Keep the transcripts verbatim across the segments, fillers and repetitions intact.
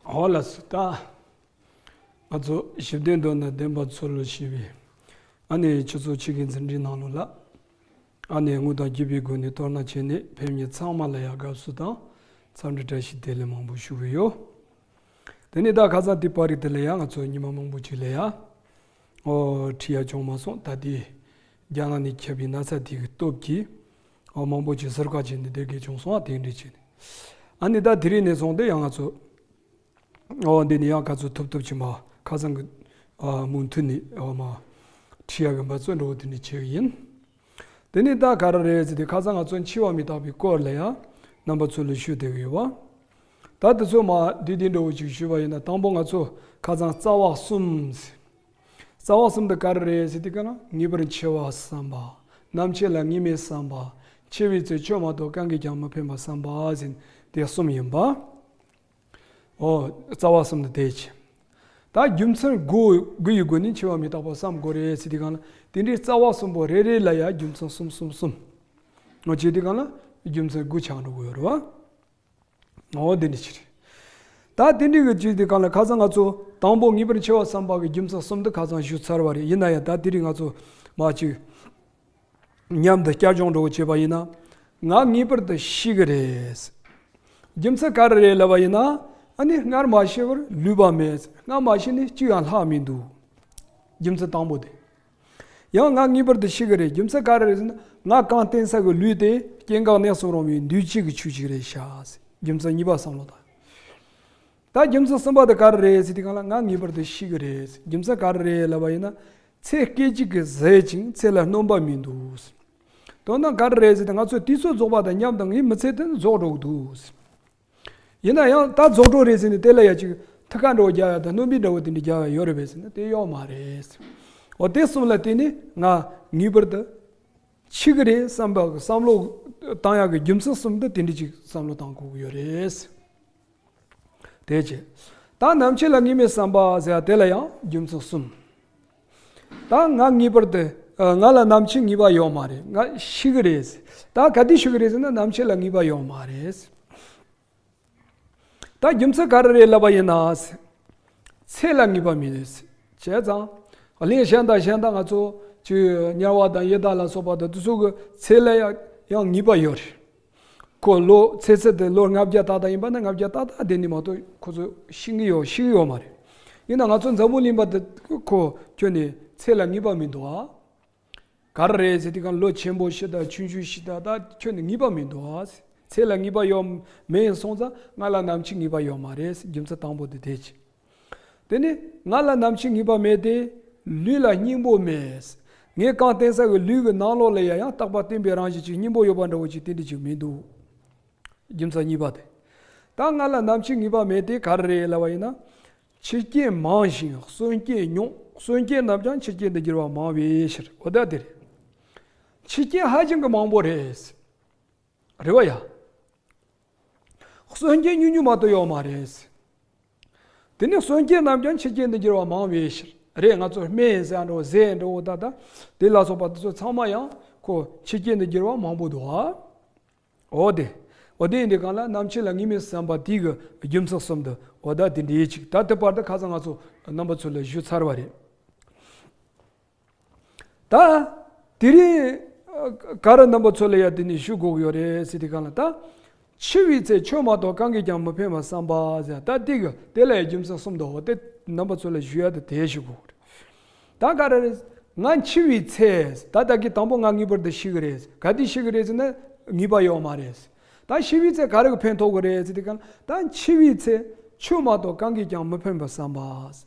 འོ་ལགས་སོ། ད་ང་ཚོ་ཞི་བདེ་འདོད་ན་བདེན་པ་འཚོལ་ལོ་ཞེས་པའི་ཨ་ནི་ཆུ་ཚོད་ཕྱེད་ཀའི་འཛིན་གྲྭའི་ནང་ལོགས་ལ། ཨ་ནི་དངོས་དང་བརྒྱུད་པའི་སྒོ་ནས་གཏོར་སྣང་བྱས་ནས་ཕེབས་མཁན་ཚང་མ་ལ་ཡང་དགའ་བསུ་དང་འཚམས་འདྲི་བཀྲ་ཤིས་བདེ་ལེགས་མང་པོ་ཞུ་གི་ཡོད། དེ་ནས་ད་ཁ་སང་དེ་པར་རིས་དེ་ལ་ཡང་ང་ཚོ་ཉི་མ་མང་པོ་ཅིག་ལ་ཡང་ཨོ་ཁྲིད་ཡ་བྱུང་མ་སོང་། ད་དེ་རྒྱ་ནག་ནས་ཁྱབ་པའི་ན་ཚ་དེ་གི་སྟོབས་ཀྱིས་ཨོ་མང་པོ་ཅིག་ཟུར་བཀག་བྱས་ནས་བསྡད་དགོས་བྱུང་སོང་། ཨ་དེ་འདྲ་བྱས་ནས་ཨ་ནི་ད་དེ་རིང་ནས་བཟུང་སྟེ་ཡང་ང་ཚོ་ཨོ་འདི་ནས་ཡང་ག་ཚོད་ཐུབ་ཐུབ་ཅིག་མ་ཁ་སང་གི་ཨ་མུ་མཐུད་ནས་ཨོ་མ་ཁྲིད་ཡ་གི་འབད་བརྩོན་འདྲ་བོ་དེ་འདྲ་བྱེད་གི་ཡིན། དེ་ནས་ད་ག་རེ་རེད་ཟེར་དུས་ཁ་སང་ང་ཚོ་འཆི་བ་མི་རྟག་པའི་སྐོར་ལ་ཡང་རྣམ་པ་ཚོ་ལ་ཞུས་བསྡད་ཀྱི་ཡོད་པ། ད་དེ་ཚོ་མ་བསྡུས་བསྡུས་འདྲ་བོ་ཅིག་ཞུས་པ་ཡིན་ན། དང་པོ་ང་ཚོ་ཁ་སང་རྩ་བ་གསུམ་ཟེར། རྩ་བ་གསུམ་དེ་ག་རེ་རེད་ཟེར་དུས་ག་ན་ངེས་པར་འཆི་བ་བསམ་པ། ནམ་འཆི་ལ་ངེས་མེད་བསམ་པ། འཆི་བའི་ཚེ་ཆོས་མ་གཏོགས་གང་གིས་ཀྱང་མི་ཕན་པ་བསམ་པ་ཟེར་དེ་གསུམ་ཡིན་པ། ཨོ། རྩ་བ་གསུམ་དེ་དེ་ཆེ། ད་རྒྱུ་མཚན་དགུ་དགུ་ཡི་སྒོ་ནས་འཆི་བ་མི་རྟག་པ་བསམ་དགོས་རེད་ཟེར་དུས་གང་ལ། དེ་འདྲའི་རྩ་བ་གསུམ་པོ་རེ་རེ་ལ་ཡང་རྒྱུ་མཚན་གསུམ་གསུམ་གསུམ། ཨོ་བྱས་དུས་གང་ལ་རྒྱུ་མཚན་དགུ་ཆགས་འགྲོ་གི་ཡོད་རེད་བ། ཨོ་དེ་འདྲ་ཅིག་རེད། ད་དེ་འདྲའི་གི་བྱས་དུས་གང་ལ་ཁ་སང་ང་ཚོ་དང་པོ་ངེས་པར་འཆི་བ་བསམ་པ་གི་རྒྱུ་མཚན་གསུམ་དེ་ཁ་སང་ཞུས་ཚར་བ་རེད། ཡིན་ན་ཡང་ད་དེ་རིང་ང་ཚོ་མ་ཅིག་མཉམ་དུ་བསྐྱར་སྦྱོང་འགྲོ་བྱེད་པ་ཡིན་ན། ང་ངེས་པར་དུ་ཤི་གི་རེད། རྒྱུ་མཚན་ག་རེ་རེད་ལབ་པ་ཡིན་ན། ཨ་ནི་སྔར་མ་ཤི་བར་ལུས་པ་མེད། སྔར་མ་ཤི་ནི་གཅིག་ཡང་ལྷག་མི་འདུག་རྒྱུ་མཚན་དང་པོ་དེ། ཡང་ང་ངེས་པར་དུ་ཤི་གི་རེད། རྒྱུ་མཚན་ག་རེ་རེད་ཟེར་ན། ང་གང་བརྟེན་ས་གི་ལུས་དེ་སྐྱེ་འགག་གནས་གསུམ་རུང་བའི་འདུས་བྱས་ཀྱི་ཆོས་ཅིག་རེད་ཤག་རྒྱུ་མཚན་གཉིས་པ་བསམ་བློ་བཏང་། ད་རྒྱུ་མཚན་གསུམ་པ་དེ་ག་རེ་རེད་ཟེར་དུས་གང་ལ་ང་ངེས་པར་དུ་ཤི་གི་རེད། རྒྱུ་མཚན་ག་རེ་རེད་ལབ་པ་ཡིན་ན། ཚེ་སྐད་ཅིག་གིས་ཟད་ཅིང་ཚེ་ལ་སྣོན་པ་མི་འདུག་དོན་དག་ག་རེ་རེད་ཟེར་ན། ང་ཚོའི་དུས་ཚོད་རྫོགས་པ་དང་མཉམ་དུ་ངའི་མི་ཚེ་དེ་རྫོགས་འགྲོ་གི་འདུག་ཡིན་ན་ཡང་ད་རྫོགས་འགྲོ་རེད་ཟེར་ནས་དེ་ལ་ཡ་ཅིག་ཐུགས་ཁྲོ་རྒྱག་ཡ་དང་སྣོན་པའི་འདྲ་བོ་དེ་འདྲ་རྒྱག་ཡ་ཡོད་རེད་པས་ཟེར་ན་དེ་ཡོད་མ་རེད། འོ་དེ་གསུམ་ལ་བརྟེན་ནས་ང་ངེས་པར་དུ་འཆི་གི་རེད་བསམ་པ་གི་བསམ་བློ་བཏང་ཡག་གི་རྒྱུ་མཚན་གསུམ་དེ་དེ་འདྲ་ཅིག་བསམ་བློ་བཏང་དགོས་ཀྱི་ཡོད་རེད། དེ་བྱས། ད་ནམ་འཆི་ལ་ངེས་མེད་བསམ་པ་ཟེར་ཡ་དེ་ལ་ཡང་རྒྱུ་མཚན་གསུམ། ད་ང་ངེས་པར་དུ་ང་ལ་ནམ་འཆི་ངེས་པ་ཡོད་མ་རེད། ང་ཤི་གི་རེད། ད་ག་དུས་ཤི་གི་རེད་ཟེར་ན་ནམ་འཆི་ལ་ངེས་པ་ཡོད་མ་རེད། ད་རྒྱུ་མཚན་ག་རེ་རེད་ལབ་པ་ཡིན་ན། ཚེ་ལ་ངེས་པ་མེད། བྱས་ཙང་གླིང་གཞན་དང་གཞན་དང་ང་ཚོ་ཅིག་དམྱལ་བ་དང་ཡི་དྭགས་ལ་སོགས་པ་དང་དེ་ཚོ་གི་ཚེ་ལ་ཡང་ཡང་ངེས་པ་ཡོད་རེད། ཁོ་ལོ་ཚེ་ཚད་དེ་ལོ་ལྔ་བརྒྱ་ཏག་ཏག་ཡིན་པ་ན་ལྔ་བརྒྱ་ཏག་ཏག་བསྡད་ནི་མ་གཏོགས་ཁོ་ཚོ་ཤི་གི་ཡོད་ཤི་གི་ཡོད་མ་རེད། ཡིན་ན་ང་ཚོ་འཛམ་བུ་གླིང་པ་དེ་ཁོ་ཁྱོན་ནས་ཚེ་ལ་ངེས་པ་མི་འདུག་ཨ། ག་རེ་རེད་ཟེར་དུས་གང་ལོ་ཆེན་པོ་ཤི་དང་ཆུང་ཆུང་ཤི་དང་ད་ཁྱོན་ནས་ངེས་པ་མི་འདུག་ཨ། ཚེ་ལ་ངེས་པ་ཡོད་མེད་སོང་ཙང་ང་ལ་ནམ་འཆི་ངེས་པ་ཡོད་མ་རེད། རྒྱུ་མཚན་དང་པོ་དེ་དེ་ཅི། དེ་ནི་ང་ལ་ནམ་འཆི་ངེས་པ་མེད་དེ། ལུས་ལ་སྙིང་པོ་མེད། ངས་གང་བརྟེན་ས་གི་ལུས་ཀྱི་ནང་ལོགས་ལ་ཡང་ཡང་རྟག་པ་བརྟན་པའི་རང་བཞིན་ཅིག་སྙིང་པོ་ཡོད་པ་འདྲ་བོ་ཅིག་དེ་འདྲ་ཅིག་མི་འདུག་རྒྱུ་མཚན་གཉིས་པ་དེ། ད་ང་ལ་ནམ་འཆི་ངེས་པ་མེད་དེ་ག་རེ་རེད་ལབ་པ་ཡིན་ན། འཆི་རྐྱེན་མང་ཞིང་གསོན་རྐྱེན་ཉུང་། གསོན་རྐྱེན་རྣམས་ཀྱང་འཆི་རྐྱེན་དུ་འགྱུར་བ་མང་བའི་ཕྱིར། འོ་ད་དེ་རེད། འཆི་རྐྱེན་ཧ་ཅང་གི་མང་པོ་རེད། རེད་བ་ཡ། གསོན་རྐྱེན་ཉུང་ཉུང་མ་གཏོགས་ཡོད་མ་རེད། དེ་ནས་གསོན་རྐྱེན་རྣམས་ཀྱང་འཆི་རྐྱེན་དུ་འགྱུར་བ་མང་བའི་ཕྱིར། རེད། ང་ཚོ་སྨན་ཟེར་འགྲོ་ཟས་འགྲོ་ད་ད་དེ་ལ་སོགས་པ་དེ་ཚོ་ཚང་མ་ཡང་ཁོ་འཆི་རྐྱེན་དུ་འགྱུར་བ་མང་པོ་འདུག་ཨ། འོ་དེ། འོ་དེ་ཡིན་དུས་གང་ལ་ནམ་འཆི་ལ་ངེས་མེད་བསམ་པ་དེའི་གི་རྒྱུ་མཚན་གསུམ་དུ་འོ་ད་དེ་འདྲའི་ཅིག་ད་དེ་བར་དུ་ཁ་སང་ང་ཚོ་རྣམ་པ་ཚོ་ལ་ཞུས་ཚར་བ་རེད། ད། དེ་རིང་ག་རེ་རྣམ་པ་ཚོ་ལ་ཡ་དེ་ནས་ཞུ་དགོས་ཀྱི་ཡོད་རེད་ཟེར་དུས་གང་ལ་ད། འཆི་བའི་ཚེ་ཆོས་མ་གཏོགས་གང་གིས་ཀྱང་མི་ཕན་པར་བསམ་པ་ཟེར་ད་དེ་གི་དེ་ལ་ཡ་རྒྱུ་མཚན་གསུམ་འདུག་འོ་དེ་རྣམ་པ་ཚོ་ལ་ཞུ་ཡ་དེ་དེ་ཞུ་དགོས་ཀྱི་རེད། ད་ག་རེ་རེད། ང་འཆི་བའི་ཚེ་ད་ལྟ་གི་དང་པོ་ང་ངེས་པར་དུ་ཤི་གི་རེད། ག་དུས་ཤི་གི་རེད་ཟེར་ན་ངེས་པ་ཡོད་མ་རེད། ད་ཤི་བའི་ཚེ་ག་རེ་གི་ཕན་ཐོགས་གི་རེད་ཟེར་དུས་གང་ལ་ད་འཆི་བའི་ཚེ་ཆོས་མ་གཏོགས་གང་གིས་ཀྱང་མི་ཕན་པར་བསམ་པ།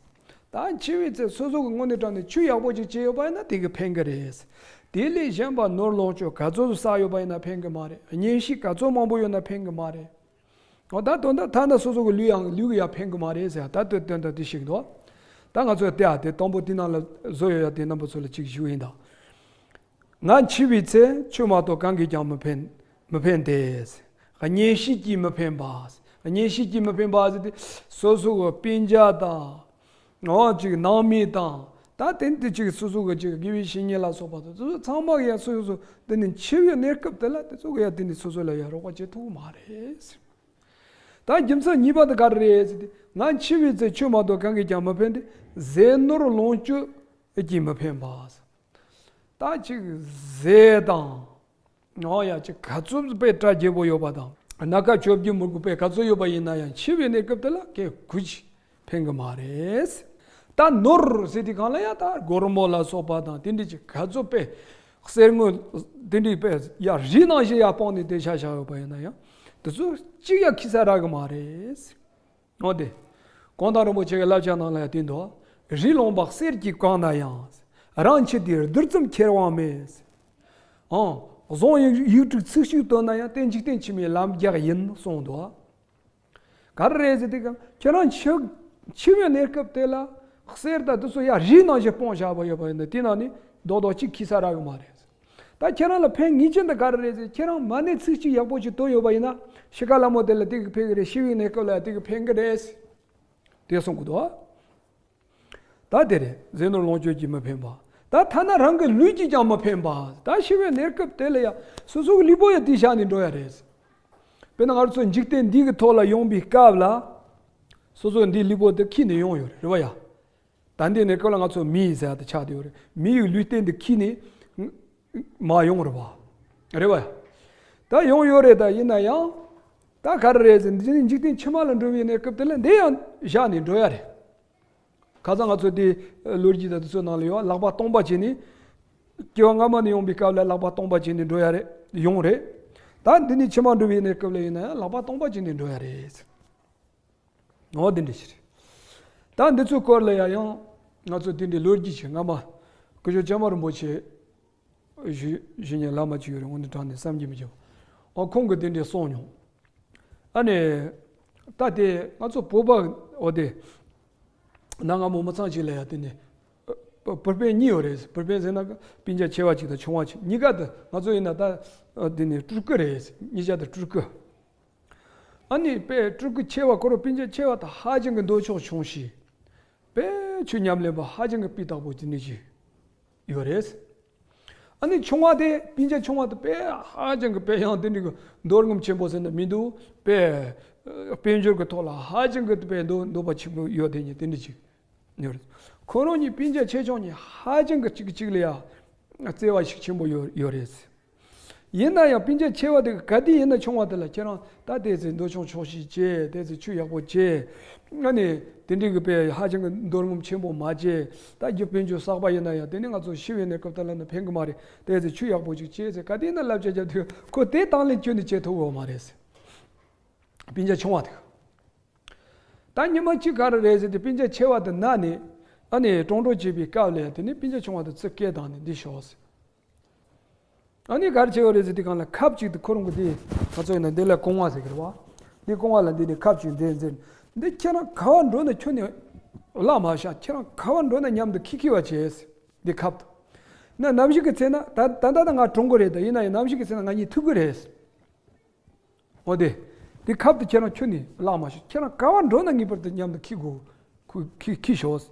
ད་འཆི་བའི་ཚེ་སོ་སོ་གི་དངོས་གནས་དྲང་གནས་ཆོས་ཡག་པོ་ཅིག་བྱས་ཡོད་པ་ཡིན་ན་དེ་གི་ཕན་གི་རེད། དེ་ལས་གཞན་པ་ནོར་ལོངས་སྤྱོད་ག་ཚོད་བསགས་ཡོད་པ་ཡིན་ན་ཕན་གི་མ་རེད། གཉེན་བཤེས་ག་ཚོད་མང་པོ་ཡོད་ན་ཕན་གི་མ་རེད། འོ་ད་དོན་དག་ཐ་ན་སོ་སོ་གི་ལུས་ཡང་ལུས་གི་ཡང་ཕན་གི་མ་རེད་ཟེར་ད་དོན་དོན་དག་དེ་ཞིག་འདུག་ད་ང་ཚོས་བལྟས་ཨ་དེ་དང་པོ་དེ་ནང་ལ་བཟོ་ཡོད་ཡ་དེ་རྣམ་པ་ཚོ་ལ་ཅིག་ཞུ་ཡིན་ད། ང་འཆི་བའི་ཚེ་ཆོས་མ་གཏོགས་གང་གིས་ཀྱང་མི་ཕན། མི་ཕན་ཏེ། གཉེན་བཤེས་ཀྱིས་མི་ཕན་པ། གཉེན་བཤེས་ཀྱིས་མི་ཕན་པ་ཟེར་ཏེ་སོ་སོ་གི་སྤུན་ཀྱག་དང་། འོ་ཅིག་ནང་མི་དང་། ད་དེ་འདི་ཅིག་སོ་སོ་གི་ཅིག་དགེ་བའི་བཤེས་གཉེན་ལ་སོགས་པ་དང་དེ་ཚོ་ཚང་མ་གི་ཡང་སོ་སོ་དེ་ནི་འཆི་བའི་གནས་སྐབས་དེ་ལ་དེ་ཚོ་གི་ཡང་དེ་ནི་སོ་སོ་ལ་ཡང་རོགས་པ་བྱེད་ཐུབ་མ་རེད། ད་རྒྱུ་མཚན་གཉིས་པ་དེ་ག་རེ་རེད་ཟེར་ཏེ། ང་འཆི་བའི་ཚེ་ཆོས་མ་གཏོགས་གང་གིས་ཀྱང་མི་ཕན་ཏེ། ཟས་ནོར་ལོངས་སྤྱོད་ཀྱིས་མི་ཕན་པ། ད་ཅིག་ཟས་དང་། ཡང་ཡང་ཅིག་ག་ཚོད་དཔེ་གྲ་རྒྱས་པོ་ཡོད་པ་དང་། སྣ་ཁ་བཅོ་བརྒྱད་མི་དགོས་པའི་ག་ཚོད་ཡོད་པ་ཡིན་ན་ཡང་། འཆི་བའི་གནས་སྐབས་དེ་ལ་གལ་གུ་ཅི་ཕན་གི་མ་རེད། ད་ནོར་ཟེར་དུས་སྒང་ལ་ཡང་ད་སྒོར་མོ་ལ་སོགས་པ་དང་དེ་འདྲ་ཅིག་ག་ཚོད་དཔེ་གསེར་དངུལ་དེ་འདྲ་དཔེ་ཡ་རི་ནང་བཞིན་ཡར་སྤུངས་ནས་དེ་ཆ་བཞག་ཡོད་པ་ཡིན་ན་ཡང་། དེ་ཚོ་གཅིག་ཡང་ཁེ་ས་རག་གི་མ་རེད། འོ་དེ། གུང་ཐང་རིན་པོ་ཆེ་གི་བསླབ་བྱ་ནང་ལ་ཡང་དེ་འདུག་རི་ལོངས་པ་གསེར་གྱིས་གང་ན་ཡང་། རང་འཆི་དུས་རྡུལ་ཙམ་ཁྱེར་དབང་མེད། ཨང་། བཟང་ཡིག་ཡིག་དྲུག་ཚིག་གཅིག་བཏོན་ན་ཡང་། དེ་འཇིག་རྟེན་ཕྱི་མའི་ལམ་རྒྱགས་ཡིན་གསུངས་འདུག་ག་རེ་རེད་ཟེར་དུས་སྒང་། ཁྱེད་རང་འཆི་འཆི་བའི་གནས་སྐབས་དེ་ལ་གསེར་དང་དེ་ཚོ་ཡར་རི་ནང་བཞིན་སྤུངས་བཞག་པ་ཡོད་པ་ཡིན་ན། དེ་ནང་ནས་རྡོག་རྡོག་གཅིག་ཁེ་ས་རག་གི་མ་རེད། ད་ཁྱེད་རང་ལ་ཕན་ངེས་ཅན་དེ་ག་རེ་རེད་ཟེར། ཁྱེད་རང་མ་ཎི་ཚིག་གཅིག་ཡག་པོ་ཅིག་བཏོན་ཡོད་པ་ཡིན་ན། ཤི་ཁ་ལ་མོ་དེ་ལ་དེ་གིས་ཕན་གི་རེད། འཆི་བའི་གནས་སྐབས་ལ་དེ་གིས་ཕན་གི་རེད། དེ་གསུང་གི་འདུག་ད་དེ་རེད། ཟས་ནོར་ལོངས་སྤྱོད་ཀྱིས་མི་ཕན་པ། ད་ཐ་ན་རང་གི་ལུས་ཀྱིས་ཀྱང་མི་ཕན་པ། ད་འཆི་བའི་གནས་སྐབས་དེ་ལ་ཡང་སོ་སོ་གི་ལུས་པོ་ཡང་དེ་བཞག་ནས་འགྲོ་ཡ་རེད། དཔེར་ན་ང་ཚོ་འཇིག་རྟེན་འདི་གི་ཐོག་ལ་ཡོང་པའི་སྐབས་ལ། སོ་སོ་འདི་ལུས་པོ་དེ་ཁྱེར་ནས་ཡོང་ཡོད་རེད། རེད་བ་ཡ། ད་འདི་ནས་སྐབས་ལ་ང་ཚོ་མི་ཟེར་ཡ་དེ་ཆགས་བསྡད་ཡོད་རེད། མི་ཡི་ལུས་རྟེན་དེ་ཁྱེར་ནས་མར་ཡོང་རེད་བ། རེད་བ་ཡ། ད་ཡོང་ཡོད་རེད། ད་ཡིན་ན་ཡང་། ད་ག་རེ་རེད་ཟེར། འདི་ནི་འཇིག་རྟེན་ཕྱི་མ་ལ་འགྲོ་བའི་གནས་སྐབས་དེ་ལ་འདི་ཡང་བཞག་ནས་འགྲོ་ཡ་རེད། ཁ་སང་ང་ཚོ་དེ་ལོ་རྒྱུས་དང་དེ་ཚོ་ནང་ལ་ཡོད། ལག་པ་སྟོང་པ་བྱས་ནས། སྐྱེ་བ་སྔ་མ་ནས་ཡོང་པའི་སྐབས་ལ་ལག་པ་སྟོང་པ་བྱས་ནས་འགྲོ་ཡ་རེད། ཡོང་རེད། ད་འདི་ནི་ཕྱི་མ་འགྲོ་བའི་གནས་སྐབས་ལ་ཡིན་ན་ཡང་ལག་པ་སྟོང་པ་བྱས་ནས་འགྲོ་ཡ་རེད། འོ་འདི་འདྲ་ཞིག་རེད། ད་འདི་ཚོའི་སྐོར་ལ་ཡང་ཡང་ང་ཚོ་དེ་འདྲའི་ལོ་རྒྱུས་ཀྱི་སྔ་མ་སྐུ་ཞབས་ཀྱམ་པ་རིན་པོ་ཆེ་ཞུ་ཞུ་མཁན་བླ་མ་ཅིག་ཡོད་རེད། དངོས་གནས་དྲང་གནས་བསམ་གྱིས་མི་ཁྱབ། འོ་ཁོང་གིས་དེ་འདྲའི་གསུངས་མྱོང་། ཨ་ནི། ད་དེ་ང་ཚོ་བོད་པ། འོ་དེ། གནའ་སྔ་མོ་མི་ཚང་ཞིག་ལ་ཡ་དེ་ནི། བུ་སྤུན་གཉིས་ཡོད་རེད། བུ་སྤུན་ཟེར་ན་སྤུན་ཀྱག་ཆེ་བ་གཅིག་དང་ཆུང་བ་གཅིག། གཉིས་ཀ་དེ་ང་ཚོ་ཡིན་ན་ད། དེ་ནི་སྤྲུལ་སྐུ་རེད། གཉིས་ཀ་དེ་སྤྲུལ་སྐུ། ཨ་ནི་དཔེ་སྤྲུལ་སྐུ་ཆེ་བ་ཁོ་རང་སྤུན་ཀྱག་ཆེ་བ་དང་ཧ་ཅང་གི་འདོད་ཕྱོགས་ཆུང་ཞིང་། དཔེ་ཆོས་ཉམས་ལེན་པ་ཧ་ཅང་གི་སྤུས་དག་པོ་དེ་འདྲ་ཞིག་ཡོད་རེད། ཨ་ནི་ཆུང་བ་དེ་སྤུན་ཀྱག་ཆུང་བ་དེ་དཔེ་ཧ་ཅང་གི་དཔེ་ཡང་དེ་འདྲ་གི་འདོད་རྔམ་ཆེན་པོ་ཟེར་ན་མི་འདུག་དཔེ། དཔལ་འབྱོར་གི་ཐོག་ལ་ཧ་ཅང་གི་དཔེ་འདོད་འདོད་པ་ཆེན་པོ་ཡོད་དེ་ཉིད་དེ་འདྲ་ཅིག་ཡོད་རེད། ཁོ་རང་གཉིས་སྤུན་ཀྱག་ཆེ་ཆུང་གཉིས་ཧ་ཅང་གི་གཅིག་གཅིག་ལ་ཡ་བརྩེ་བ་ཤུགས་ཆེན་པོ་ཡོད་ཡོད་རེད། ཡིན་ན་ཡང་སྤུན་ཀྱག་ཆེ་བ་དེ་ག་དུས་ཡིན་ན་ཆུང་བ་དེ་ལ་ཁྱེད་རང་ད་དེ་ཚོའི་འདོད་ཆུང་ཆོག་ཤེས་བྱེད། དེ་ཚོའི་ཆོས་ཡག་པོ་བྱེད། ཨ་ནི་དེ་འདྲའི་གི་དཔེ་ཧ་ཅང་གི་འདོད་རྔམ་ཆེན་པོ་མ་བྱེད། ད་རྒྱུ་དཔལ་འབྱོར་བསགས་པ་ཡིན་ན་ཡང་དེ་ནི་ང་ཚོ་ཤི་བའི་གནས་སྐབས་དེ་ལ་ནི་ཕན་གི་མ་རེད། དེ་ཚོའི་ཆོས་ཡག་པོ་ཅིག་བྱེད་ཟེར་ག་དུས་ཡིན་ན་བསླབ་བྱ་རྒྱབ་དུས་ཁོ་དེ་དང་ལེན་ཁྱོན་ནས་བྱེད་ཐུབ་ཡོད་མ་རེད། སྤུན་ཀྱག་ཆུང་བ་དེ། ད་ཉི་མ་གཅིག་ག་རེ་རེད་ཟེར་ཏེ་སྤུན་ཀྱག་ཆེ་བ་དེ་ན་ནས་ཨ་ནི་གྲོངས་གྲོངས་བྱེད་པའི་སྐབས་ལ་དེ་ནས་སྤུན་ཀྱག་ཆུང་བ་དེ་ཚུར་སྐད་བཏང་ནས་འདི་ཤོག་ཟེར། ཨ་ནི་ག་རེ་བྱས་ཡོད་རེད་ཟེར་དུས་སྒང་ལ་ཁབ་ཅིག་དེ་ཁོ་རང་གི་དེ་ང་ཚོ་ཡིན་ན་འདི་ལ་རྐང་བ་ཟེར་གི་རེད་བ། འདི་རྐང་བ་ལ་འདི་ནས་ཁབ་ཅིག་འཛེར་འཛེར། འདི་ཁྱེད་རང་ག་བར་འགྲོ་ན་ཁྱོན་ནས་བརླག་མ་བཞག་ཁྱེད་རང་ག་བར་འགྲོ་ན་མཉམ་དུ་ཁྱེར་ཁྱེར་བ་བྱས། འདི་ཁབ་དེ། ན་ནམ་ཞིག་གི་ཚེ་ན་ད་ད་ལྟ་ད་ང་གྲོངས་གི་རེད། ད་ཡིན་ན་ཡང་ནམ་ཞིག་གི་ཚེ་ན་ང་གཉིས་ཐུག་གི་རེད། འོ་དེ། དེ་ཁབ་དེ་ཁྱེད་རང་ཁྱོན་ནས་བརླག་མ་ཤོག་ཁྱེད་རང་ག་བར་འགྲོ་ན་ངེས་པར་དུ་མཉམ་དུ་ཁྱེར་དགོས། ཁུ་ཁྱེར་ཁྱེར་ཤོག་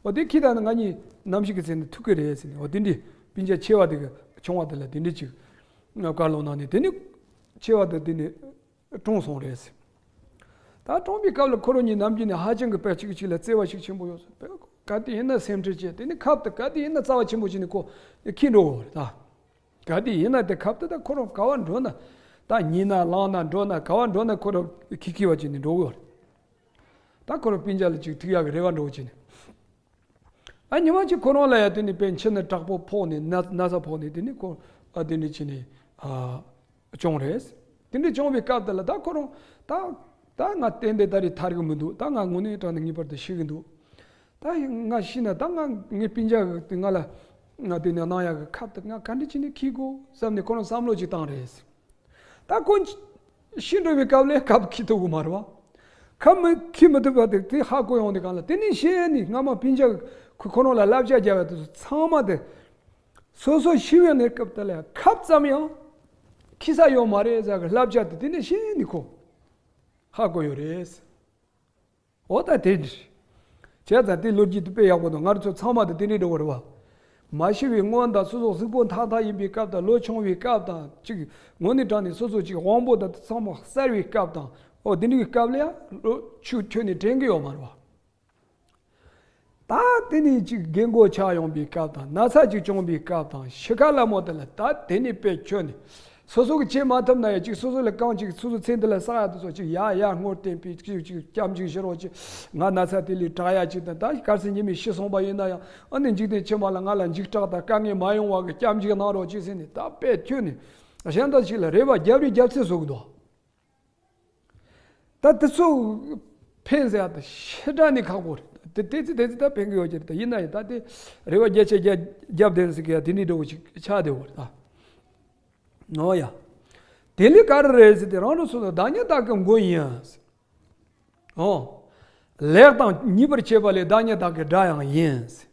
འོ་དེ་ཁྱེར་ད་ན་ང་གཉིས་ནམ་ཞིག་གི་ཚེ་ན་ཐུག་གི་རེད་ཟེར་ནས། འོ་དེ་འདྲའི་སྤུན་ཀྱག་ཆེ་བ་དེ་གི་ཆུང་བ་དེ་ལ་དེ་འདྲའི་ཅིག་བཀའ་སློབ་གནང་ནས། དེ་ནི་ཆེ་བ་དེ་དེ་ནི་གྲོངས་སོང་རེད་ཟེར། ད་གྲོངས་པའི་སྐབས་ལ་ཁོ་རང་གཉིས་ནམ་རྒྱུན་ནས་ཧ་ཅང་གི་དཔེ་གཅིག་གཅིག་ལ་བརྩེ་བ་ཤུགས་ཆེན་པོ་ཡོད་ཟེར། དཔེ་ག་དུས་ཡིན་ན་སེམས་ཁྲལ་བྱས། དེ་ནི་ཁབ་དེ་ག་དུས་ཡིན་ན་རྩ་བ་ཆེན་པོ་བྱས་ནས་ཁོ་ཁྱེར་འགྲོ་གི་རེད་ད། ག་དུས་ཡིན་ན་དེ་ཁབ་དེ་ད་ཁོ་རང་ག་བར་འགྲོ་ན། ད་ཉལ་ན་ལངས་ན་འགྲོ་ན་ག་བར་འགྲོ་ན་ཁོ་རང་ཁྱེར་ཁྱེར་བ་བྱས་ནས་འགྲོ་གི་ཡོད་རེད། ད་ཁོ་རང་སྤུན་ཀྱག་ལ་ཅིག་ཐུག་ཡག་གི་རེ་བ་འདྲ་བོ་བྱས་ནས། ཨ་ཉི་མ་གཅིག་ཁོ་རང་ལ་ཡ་དེ་ནི་དཔེ་མཆུ་ནག་དྲག་པོ་ཕོག་ནས་ན་ན་ཚ་ཕོག་ནས། དེ་ནི་ཁོ་ཨ་དེ་འདྲ་བྱས་ནས་ཨ་བྱུང་རེད། དེ་འདྲ་བྱུང་བའི་སྐབས་དེ་ལ་ད་ཁོ་རང་ད་ད་ང་ཏན་ཏན་ད་རེས་ཐར་གི་མི་འདུག་ད་ང་དངོས་གནས་དྲང་གནས་ངེས་པར་དུ་ཤི་གི་འདུག་ད་ང་ཤི་ན་ད་ང་ངའི་སྤུན་ཀྱག་གི་ང་ལ་ང་དེ་ནས་གནང་ཡག་གི་ཁབ་དེ་ང་ག་འདྲ་བྱས་ནས་འཁྱེར་དགོས་བསམ་ནས་ཁོ་རང་བསམ་བློ་ཅིག་བཏང་རེད། ད་ཁོ་ཤི་འགྲོ་བའི་སྐབས་ལ་ཁབ་འཁྱེར་ཐུབ་གི་མ་རེད་བ། ཁབ་མི་འཁྱེར་མི་ཐུབ་པ་དེ་དེ་ཧ་གོ་ཡོང་དུས་སྒང་ལ། དེ་ནས་གཞི་ནས་སྔ་མ་སྤུན་ཀྱག་ཁོ་ཁོ་རང་ལ་བསླབ་བྱ་རྒྱབ་པ་དེ་ཚོ་ཚང་མ་དེ། སོ་སོ་ཤི་བའི་གནས་སྐབས་དེ་ལ་ཁབ་ཙམ་ཡང་འཁྱེར་ས་ཡོད་མ་རེད་ཟེར་གི་བསླབ་བྱ་དེ་དེ་ནས་གཞི་ནས་ཁོ་ཧ་གོ་ཡོད་རེད། འོ་ད་དེ་འདྲ། བྱས་ཙང་དེ་ལོ་རྒྱུས་དེ་དཔེ་ཡག་པོ་འདུག་ང་རང་ཚོ་ཚང་མ་དེ་དེ་འདྲའི་འགྲོ་བ་རེད་བ། མ་ཤི་བའི་སྔོན་དང་སོ་སོ་གཟུགས་པོ་འཐག་འཐག་ཡིན་པའི་སྐབས་དང་། ལོ་ཆུང་བའི་སྐབས་དང་། ཅིག་དངོས་གནས་དྲང་གནས་སོ་སོ་ཅིག་དབང་པོ་དང་དེ་ཚང་མ་གསར་བའི་སྐབས་དང་ ཨོ་དེ་འདྲའི་སྐབས་ལ་ཡང་ལོ་ཆུ་ཁྱོན་ནས་དྲན་གི་ཡོད་མ་རེད་བ། ད་དེ་ནས་ཅིག་རྒན་གོག་ཆགས་ཡོང་པའི་སྐབས་དང་ན་ཚ་ཅིག་བྱུང་བའི་སྐབས་དང་ཕྱི་ཁ་ལ་མོ་དེ་ལ་ད་དེ་ནས་དཔེ་ཁྱོན་ནས་སོ་སོ་གི་བྱེད་མ་ཐུབ་ན་ཡང་ཅིག་སོ་སོ་ལ་རྐང་ཅིག་སོ་སོ་ཚེ་འདི་ལ་བསགས་ཡ་དེ་ཚོ་ཅིག་ཡ་ཡ་སྔོར་བསྟན་པའི་ཅིག་ཅིག་སྐྱབས་འཇུག་ཞུ་རོགས་ཅིག་ང་ན་ཚ་དེ་ལས་དྲག་ཡ་ཅིག་དང་ད་གལ་སྲིད་ཉི་མའི་ཤི་སོང་པ་ཡིན་ན་ཡང་ཨ་ནི་འཇིག་རྟེན་ཕྱི་མ་ལ་ང་ལ་འཇིགས་སྐྲག་དང་དཀའ་ངལ་མ་ཡོང་བ་གི་སྐྱབས་འཇུག་གནང་རོགས་ཅིག་ཟེར་ནས་ད་དཔེ་ཁྱོན་ནས་གཞན་དག་ཅིག་ལ་རེ་བ་རྒྱབ་རེ་རྒྱབ་ཚད་བཟོ་གི་འདུག་ད་དེ་ཚོ་ཕན་ཟེར་ཡ་ད་ཞེ་དྲག་ནི་ཁག་པོ་རེད། དེ་དེ་ཚོ་དེ་ཚོ་ད་ཕན་གི་ཡོད་ཀྱི་རེད། ད་ཡིན་ན་ཡང་ད་དེ་རེ་བ་རྒྱ་ཆེ་རྒྱ་རྒྱབ་བསྡད་ཟེར་གི་ཡ་དེ་འདྲའི་འདྲ་བོ་ཅིག་ཆགས་བསྡད་ཡོད་རེད་ད། ཨོ་ཡ། དེ་ལས་ག་རེ་རེད་ཟེར་ཏེ་རང་རང་སོ་སོ་བདག་ཉིད་བདག་གི་མགོན་ཡིན་ཟེར། ཨོ། ལེགས་དང་ཉེས་པར་བྱེད་པ་ལས་བདག་ཉིད་བདག་གི་དགྲ་ཡང་ཡིན་ཟེར།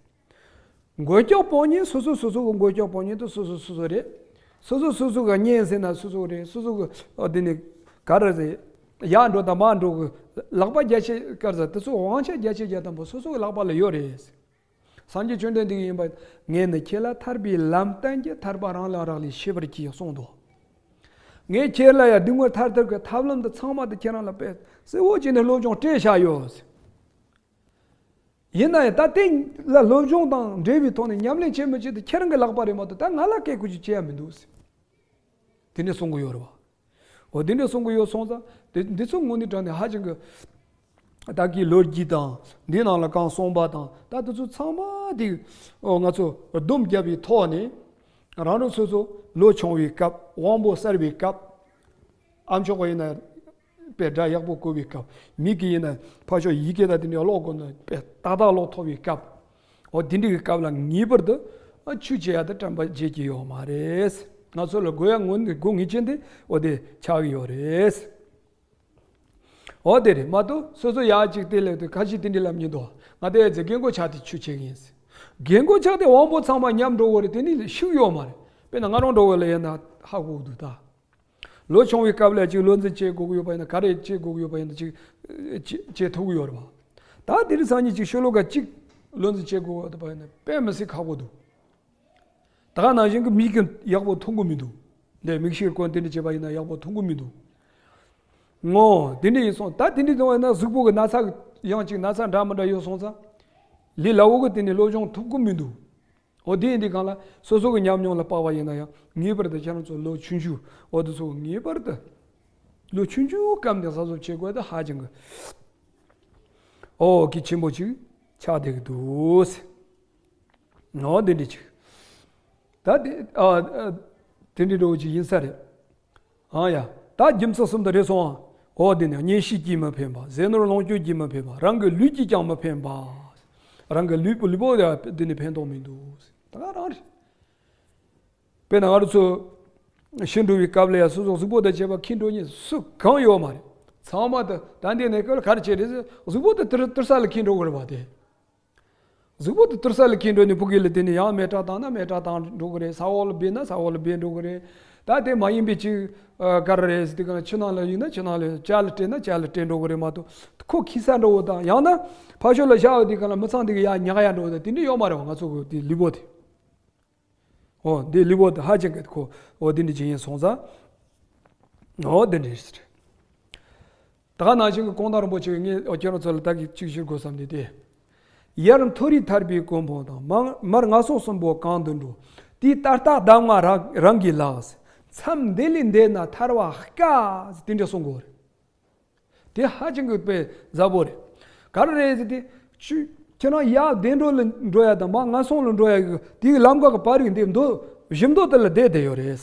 མགོན་སྐྱོབ་དཔུང་གཉེན། སོ་སོ་སོ་སོ་གི་མགོན་སྐྱོབ་དཔུང་གཉེན་དེ་སོ་སོ་སོ་སོ་རེད། སོ་སོ་སོ་སོ་གི་གཉེན་ཟེར་ན་སོ་སོ་རེད། སོ་སོ་གི་ཨ་དེ་ནི་ག་རེ་རེད། ཡར་འགྲོ་དང་མར་འགྲོ་གི་ལག་པ་རྒྱ་ཆེ་ག་རེ་ཟེར་དེ་ཚོ་དབང་ཆ་རྒྱ་ཆེ་རྒྱ་དང་པོ་སོ་སོ་གི་ལག་པ་ལ་ཡོད་རེད། སངས་རྒྱས་བཅོམ་ལྡན་འདས་ཀྱིས་ཡིན་པ། ངས་ནི་ཁྱེད་ལ་ཐར་པའི་ལམ་བསྟན་གྱི། ཐར་པ་རང་ལ་རག་ལས་ཤེས་པར་གྱིས་གསུངས་འདུག་ངས་ཁྱེད་ལ་ཡང་སྡུག་བསྔལ་ཐར་ཐབས་ཀྱི་ཐབས་ལམ་འདི་ཚང་མ་འདི་ཁྱེད་རང་ལ་དཔེ་གསལ་བོ་བྱས་ནས་སློབ་སྦྱོང་སྤྲད་བཞག་ཡོད། ཡིན་ན་ཡང་ད་ལྟའི་ལ་སློབ་སྦྱོང་དང་འབྲེལ་བའི་ཐོག་ནས་ཉམས་ལེན་བྱེད་མི་བྱེད་དེ་ཁྱེད་རང་གི་ལག་པ་རེད་མ་གཏོགས་ད་ང་ལ་སྐད་ཁུར་ཅིག་བྱེད་ཡ་མི་འདུག་དེ་འདྲ་གསུང་གི་ཡོད་རེད་བ། འོ་དེ་འདྲ་གསུང་གི་ཡོད་སོང་ཙང་དེ་འདི་ཚོ་དངོས་གནས་དྲང་གནས་ཧ་ཅང་གི་ད་གི་ལོ་རྒྱུས་དང་འདི་ནང་ལ་གང་གསུངས་པ་དང་ད་དེ་ཚོ་ཚང་མ་དེ་འོ་ང་ཚོ་སྡོམ་བརྒྱབ་པའི་ཐོག་ནས་རང་རང་སོ་སོ་ལོ་ཆུང་བའི་སྐབས། དབང་པོ་གསལ་བའི་སྐབས། ཨ་མཆོག་གི་ཡིན་ན་དཔེ་སྒྲ་ཡག་པོ་གོ་བའི་སྐབས། མི་གི་ཡིན་ན་ཕར་ཕྱོགས་ཡི་གེ་དང་དེ་འདྲའི་ཀློག་དགོས་ན་དཔེ་ཏག་ཏག་ཀློག་ཐུབ་པའི་སྐབས། འོ་དེ་འདྲའི་གི་སྐབས་ལ་ངེས་པར་དུ་ཨ་ཆོས་བྱེད་ཡ་དེ་དྲན་པ་བརྗེད་ཀྱི་ཡོད་མ་རེད། ང་ཚོ་ལ་དགོས་ཡ་དངོས་གནས་དགོས་ངེས་ཅན་དེ་འོ་དེ་ཆགས་ཀྱི་ཡོད་རེད། འོ་དེ་རེད་མ་གཏོགས་སོ་སོ་ཡག་ཅིག་དེ་ལས་དེ་ཁ་ཤས་དེ་འདྲའི་ལབ་མཁན་འདུག་ང་དེ་ཚེ་རྒན་གོག་ཆགས་ཏེ་ཆོས་བྱེད་ཀྱི་ཡིན། རྒན་གོག་ཆགས་ཏེ་དབང་པོ་ཚང་མ་ཉམས་འགྲོ་གི་རེད། དེ་ནི་ཤུགས་ཡོད་མ་རེད། དཔེར་ན་ང་རང་འགྲོ་གི་ལ་ཡིན་ན་ཧ་གོ་གི་འདུག་ད། ལོ་ཆུང་བའི་སྐབས་ལ་ཅིག་བློ་འཛིན་བྱེད་དགོས་ཀྱི་ཡོད་པ་ཡིན་ན་ག་རེ་བྱེད་དགོས་ཀྱི་ཡོད་པ་ཡིན་ན་ཅིག་བྱེད་བྱེད་ཐུབ་ཀྱི་ཡོད་རེད་བ། ད་དེ་རིང་སང་ཉིན་ཅིག་ཤོ་ལོ་ཀ་གཅིག་བློ་འཛིན་བྱེད་དགོས་ཡོད་པ་ཡིན་ན་དཔེ་མི་སྲིད་ཁག་པོ་འདུག་ད་ག་ནང་བཞིན་གྱི་མིག་གིས་ཡག་པོ་མཐོང་གི་མི་འདུག་འདི་མིག་ཤེལ་གོན་དེ་འདྲ་བྱས་པ་ཡིན་ན་ཡག་པོ་མཐོང་གི་མི་འདུག་ངོ་། དེ་འདྲ་ཡིན་སོང་ད་དེ་འདྲ་བྱུང་བ་ཡིན་ན་གཟུགས་པོ་གི་ན་ཚ་ཡང་ཅིག་ན་ཚ་འདྲ་མི་འདྲ་ཡོད་སོང་ཙང་། ལས་སླ་བོ་གི་དེ་ནས་སློབ་སྦྱོང་ཐུབ་ཀྱི་མི་འདུག་འོ་དེ་ཡིན་དུས་གང་ལ་སོ་སོ་གི་ཉམས་མྱོང་ལ་དཔག་པ་ཡིན་ན་ཡང་ངེས་པར་དུ་ཁྱེད་རང་ཚོ་ལོ་ཆུང་ཆུང་འོ་དེ་ཚོ་ངེས་པར་དུ་ལོ་ཆུང་ཆུང་སྐབས་ནས་གཟབ་གཟབ་བྱེད་དགོས་དེ་ཧ་ཅང་གི་འོ་གལ་ཆེན་པོ་ཅིག་ཆགས་བསྡད་ཀྱི་འདུག་འོ་དེ་འདྲ་ཅིག་ད་དེ་ཨ་ཨ་དེ་འདྲ་འདྲ་བོ་ཅིག་ཡིན་ས་རེད། ཨང་ཡ། ད་རྒྱུ་མཚན་གསུམ་དུ་རེ་སོང་ཨ། འོ་དེ་ནི་གཉེན་བཤེས་ཀྱིས་མི་ཕན་པ། ཟས་ནོར་ལོངས་སྤྱོད་ཀྱིས་མི་ཕན་པ། རང་གི་ལུས་ཀྱིས་ཀྱང་མི་ཕན་པ། རང་གི་ལུས་པོ་ལུས་པོ་ལ་དེ་ནི་ཕན་ཐོགས་མི་འདུག་ད་ག་རང་རེད། དཔེར་ན་ང་རང་ཚོ་ཤི་འགྲོ་བའི་སྐབས་ལ་ཡ་སོ་སོ་གཟུགས་པོ་དང་བཅས་པ་འཁྱེར་འགྲོ་མཁན་སུ་གང་ཡོད་མ་རེད། ཚང་མ་དུ་ད་འདི་ནས་སྐབས་ལ་ག་རེ་བྱས་རེད་ཟེར་གཟུགས་པོ་དེ་དུར་དུར་ས་ལ་འཁྱེར་འགྲོ་དགོས་རེད་པ་དེ། གཟུགས་པོ་དེ་དུར་ས་ལ་འཁྱེར་འགྲོ་ནས་ཕ་གི་ལ་དེ་ནས་ཡང་མེ་སྲེག་བཏང་ན་མེ་སྲེག་བཏང་འགྲོ་གི་རེད། ས་འོག་ལ་སྦས་ན་ས་འོག་ལ་སྦས་འགྲོ་གི་རེད། ད་དེ་མ་ཡིན་པའི་ཅིག་ཨ་ག་རེ་རེད་ཟེར་དུས་གང་ལ་ཆུ་ནང་ལ་ཡིན་ན་ཆུ་ནང་ལ་ཇ་ལ་སྤྲད་ན་ཇ་ལ་སྤྲད་འགྲོ་གི་རེད་མ་གཏོགས་ཁོ་འཁྱེར་ས་འགྲོ་བོ་དང་ཡང་ན་ཕར་ཕྱོགས་ལ་བཞག་ཡོད་དུས་གང་ལ་མི་ཚང་དེ་གི་ཡར་ཉག་ཡར་འགྲོ་བོ་དང་དེ་འདྲ་ཡོད་མ་རེད་བ། ང་ཚོ་གི་དེ་ལུས་པོ་དེ། འོ་འདི་ལུས་པོ་དེ་ཧ་ཅང་གི་ཁོ་འོ་འདི་འདྲ་ཅིག་ཡིན་སོང་ཙང་། འོ་འདི་འདྲ་རེད། ད་ག་ནང་བཞིན་གྱི་གོང་དང་རིན་པོ་ཆེ་གིས་ངས་ཁྱེད་རང་ཚོ་ལ་ད་གི་གཅིག་ཞུ་དགོས་བསམ་ནས་ཏེ། ཡར་མཐོ་རིས་ཐར་པའི་གོ་འཕང་དང་། མར་མར་ངན་སོང་གསུམ་པོ་གང་དུ་འགྲོ། དེའི་ལྟར་ལྟ་གདམས་ངག་རང་རང་གིས་ལགས། མཚམས་འདི་ལས་འདས་ན་ཐར་བ་དཀའ། དེ་འདྲ་གསུང་གི་ཡོད་རེད། དེ་ཧ་ཅང་གི་དཔེ་ཟབ་པོ་རེད། ག་རེ་རེད་ཟེར་ཏེ། ཁྱོད་ཁྱེད་རང་ཡར་བདེ་འགྲོ་ལ་འགྲོ་ཡ་དང་མར་ངན་སོང་ལ་འགྲོ་ཡ་གི་དེའི་ལམ་ཁ་གི་བར་གྱི་འདི་མདོ་བཞི་མདོ་དེ་ལ་བསྡད་བསྡད་ཡོད་རེད།